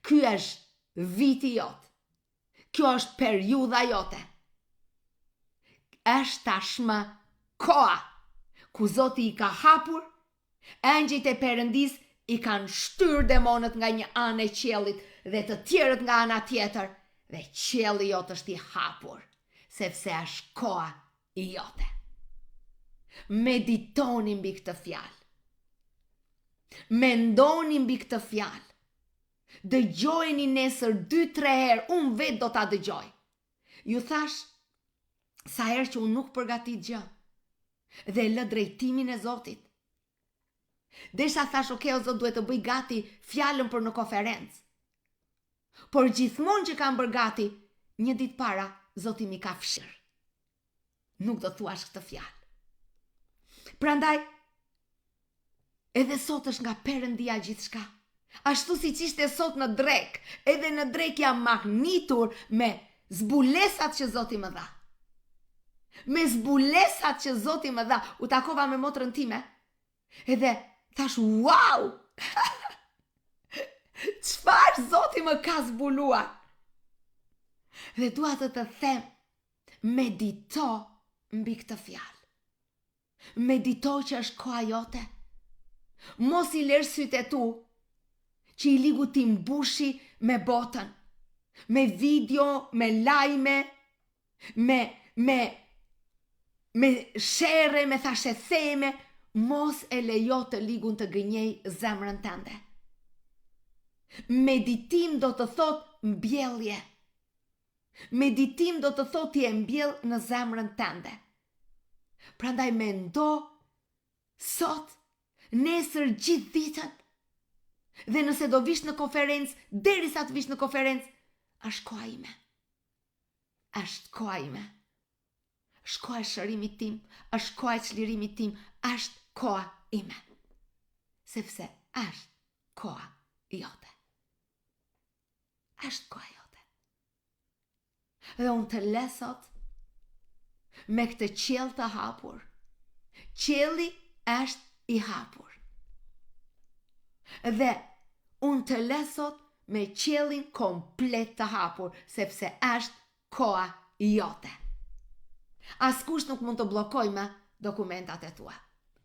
Ky është viti jot. Kjo është periudha jote. Është tashmë koha ku Zoti i ka hapur Engjëjt e Perëndisë i kanë shtyrë demonët nga një anë e qiellit dhe të tjerët nga ana tjetër, dhe qielli jot është i hapur, sepse është koha jote. Meditoni mbi këtë fjalë. Mendoni mbi këtë fjalë. Dëgjojeni nesër 2-3 herë, unë vetë do ta dëgjoj. Ju thashë, sa herë që unë nuk përgatit gjë, dhe e lë drejtimin e Zotit. Derisa thashë, ok, o Zot, duhet të bëj gati fjalën për në konferencë. Por gjithmonë që kam bërë gati, një ditë para, Zoti m'i ka fshirë. Nuk do thuash këtë fjalë. Prandaj, Edhe sot është nga Perëndia gjithçka. Ashtu siç ishte sot në drekë, edhe në drekë jam mahnitur me zbulesat që Zoti më dha. Me zbulesat që Zoti më dha, u takova me motrën time. Edhe thashë, wow! Çfarë Zoti më ka zbuluar? Dhe dua të të them, medito mbi këtë fjalë. Medito që është koha jote. Mos i lër sytë e tu. Që i ligu t'i mbushi me botën, me video, me lajme, me, me, me sherre, me thashetheme, mos e lejo të ligun të gënjejë zemrën tënde. Meditim do të thotë mbjellje. Meditim do të thotë ti e mbjell në zemrën tënde. Prandaj mendo sot, nesër gjithë ditën. Dhe nëse do vish në konferencë, derisa të vish në konferencë, është koha ime. Është koha ime. Është koha e shërimit tim, është koha e çlirimit tim, është koha ime. Sepse është koha jote. Është koha jote. Dhe unë të le sot me këtë qiell të hapur. Qielli është i hapur. Dhe unë të le sot me qiellin komplet të hapur, sepse është koha jote. Askush nuk mund të bllokojë më dokumentat e tua.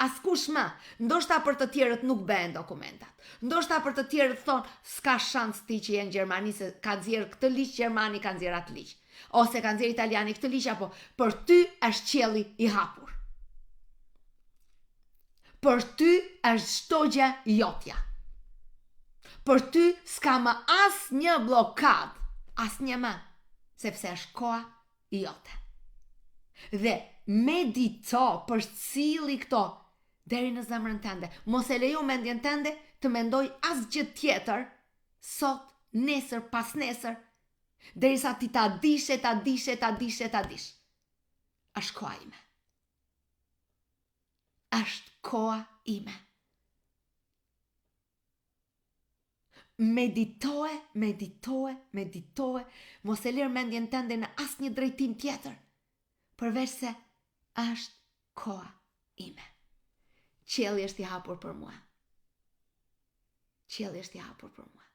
Askush më, ndoshta për të tjerët nuk bëhen dokumentat. Ndoshta për të tjerët thonë, s'ka shans ti që je në Gjermani se ka nxjerr këtë ligj gjermani, ka nxjerr atë ligj. Ose ka nxjerr italiani këtë ligj apo për ty është qielli i hapur. Për ty është çdo gjë jotja. Për ty s'ka më asnjë bllokadë, asnjë më, sepse është koha jote. Dhe medito përcilli këto deri në zemrën tënde. Mos e lejo mendjen tënde të mendojë asgjë tjetër sot, nesër, pasnesër, derisa ti ta dish e ta dish e ta dish e ta dish. Është koha ime. Është koha ime. Meditoe, meditoe, meditoe, mos e lër mendjen tënde në asnjë drejtim tjetër, përveç se është koha ime. Qielli është i hapur për mua. Qielli është i hapur për mua.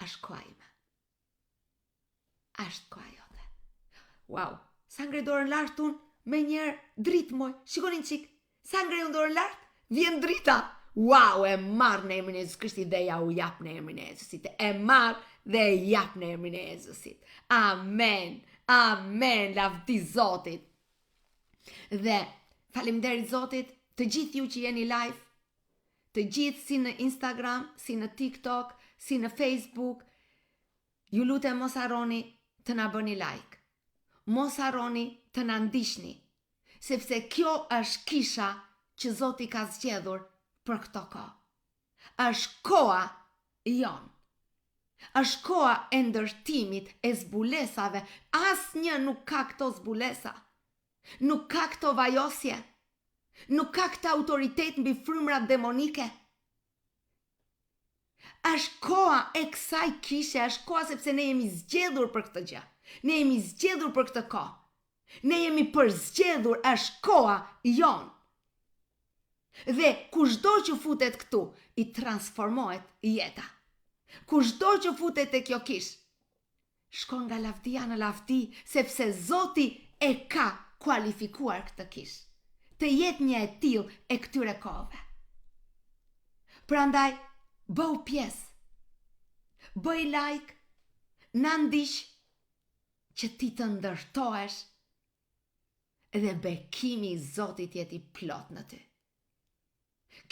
Është koha ime. Është koha jote. Wow, sa ngre dorën lart unë, menjëherë dritë moj, shikoni një çikë, sa ngre unë dorën lart, vjen drita. Wow, e marr në emrin e Jezus Krishtit dhe ja u jap në emrin e Jezusit. E marr dhe e jap në emrin e Jezusit. Amen. Amen. Lavdi Zotit. Dhe faleminderit Zotit, të gjithë ju që jeni live, të gjithë si në Instagram, si në TikTok, si në Facebook, Ju lutem mos harroni të na bëni like. Mos harroni të na ndiqni, sepse kjo është kisha që Zoti ka zgjedhur për këto kohë. Është koha jonë. Është koha e ndërtimit, e zbulesave. Asnjë nuk ka këto zbulesa. Nuk ka këto vajosje. Nuk ka këtë autoritet mbi frymrat demonike. Është koha e kësaj kishe, është koha sepse ne jemi zgjedhur për këtë gjë. Ne jemi zgjedhur për këtë kohë. Ne jemi përzgjedhur, është koha jonë. Dhe kushdo që futet këtu, i transformohet jeta. Kushdo që futet te kjo kishë, shkon nga lavdia në lavdi, sepse Zoti e ka kualifikuar këtë kishë. Të jetë një e tillë e këtyre kohëve. Prandaj, bëhu pjesë. Bëj like, na ndiq që ti të ndërtohesh dhe bekimi i Zotit të jetë i plotë në ty.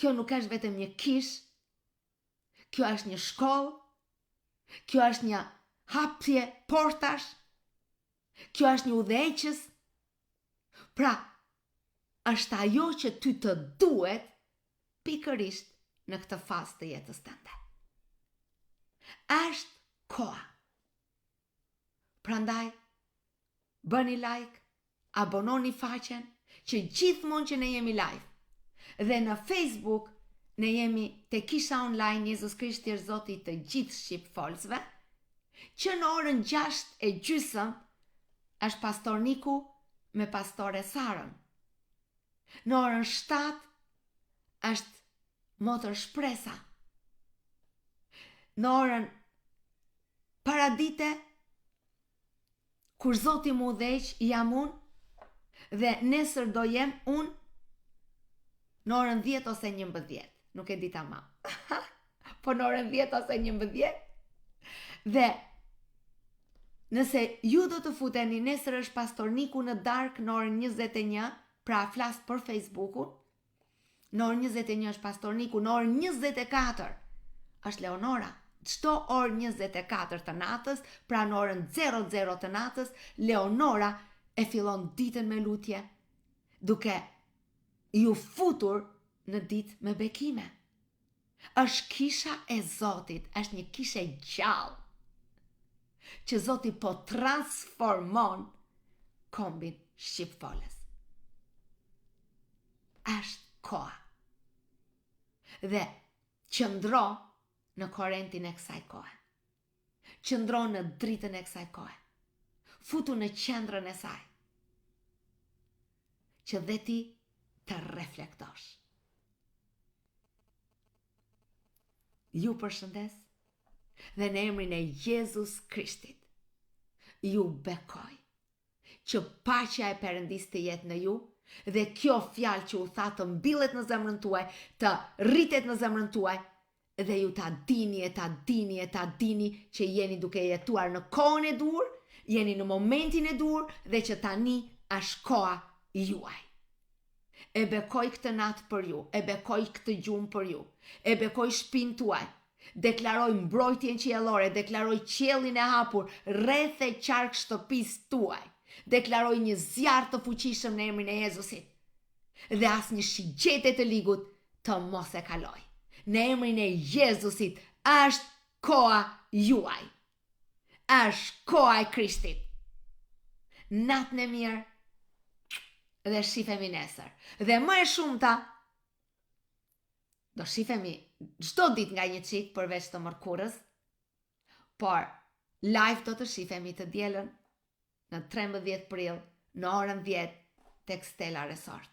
Kjo nuk është vetëm një kishë, Kjo është një shkollë, kjo është një hapje portash, kjo është një udhëheqës. Pra, është ajo që ty të duhet pikërisht në këtë fazë të jetës tënde. Është koha. Prandaj, bëni like, abononi faqen, që gjithmonë që ne jemi live. Dhe në Facebook ne jemi te Kisha Online Jezus Krishti është Zoti i të gjithë shqipfolësve, që në orën 6 e gjysëm është pastor Niku me pastore Sarën. Në orën 7 është motër Shpresa. Në orën paradite Kur Zoti më udhëheq, jam unë dhe nesër do jem unë në orën 10 ose 11, nuk e di tamam. Po në orën 10 ose 11. Dhe nëse ju do të futeni, nesër është pastor Niku në darkë në orën 21, pra flas për Facebookun, në orën 21 është pastor Niku, në orën 24 është Leonora. Çdo orë 24 të natës, pra në orën 00 të natës, Leonora e fillon ditën me lutje, duke ju futur në ditë me bekime. Është kisha e Zotit, është një kishë e gjallë, që Zoti po transformon kombin shqipfolës. Është koha. Dhe qëndro në korentin e kësaj kohe. Qëndro në dritën e kësaj kohe. Futu në qendrën e saj. Që dhe ti të reflektosh. Ju përshëndes dhe në emrin e Jezus Krishtit ju bekoj që paqja e Perëndisë të jetë në ju dhe kjo fjalë që u tha të mbillet në zemrën tuaj, të rritet në zemrën tuaj dhe ju ta dini e ta dini e ta dini që jeni duke jetuar në kohën e duhur, jeni në momentin e duhur dhe që tani është koha juaj. E bekoj këtë natë për ju, e bekoj këtë gjumë për ju, e bekoj shpinë tuaj, deklaroj mbrojtjen qiellore, deklaroj qiellin e hapur rreth e qark shtëpisë tuaj, deklaroj një zjarr të fuqishëm në emrin e Jezusit dhe asnjë shigjete të ligut të mos e kalojë. Në emrin e Jezusit është koha juaj. Është koha e Krishtit. Natën e mirë dhe shifemi nesër. Dhe më e shumta do shifemi çdo ditë nga një çik përveç të mërkurës, por live do të shifemi të dielën në 13 prill në orën 10 tek Stella Resort.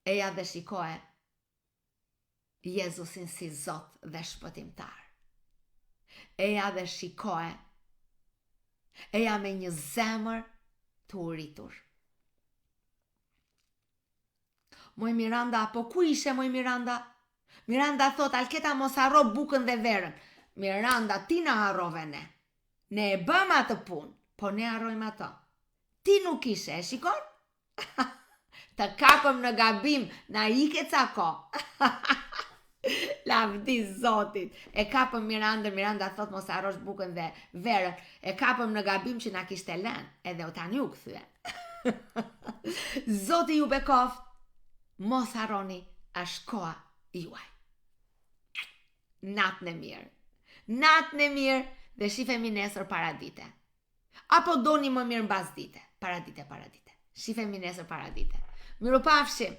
Eja dhe shikoje Jezusin si Zot dhe shpëtimtar. Eja dhe shikoje. Eja me një zemër të uritur. Moj Miranda, po ku ishe moj Miranda? Miranda thot, Alketa mos harro bukën dhe verën. Miranda, ti na harrove ne. Ne e bëmë atë punë, po ne harrojmë ato. Ti nuk ishe, e shikon? Të kapëm në gabim, na ike ca kohë. Lavdi Zotit. E kapëm Mirandën, Miranda thot mos harrosh bukën dhe verën. E kapëm në gabim që na kishte lënë, edhe o tani u kthye. Zoti ju bekoftë. Mos harroni, është koha juaj. Natën e mirë. Natën e mirë dhe shifemi nesër paradite. Apo doni më mirë mbasdite? Paradite, paradite. Shifemi nesër paradite. Mirupafshim!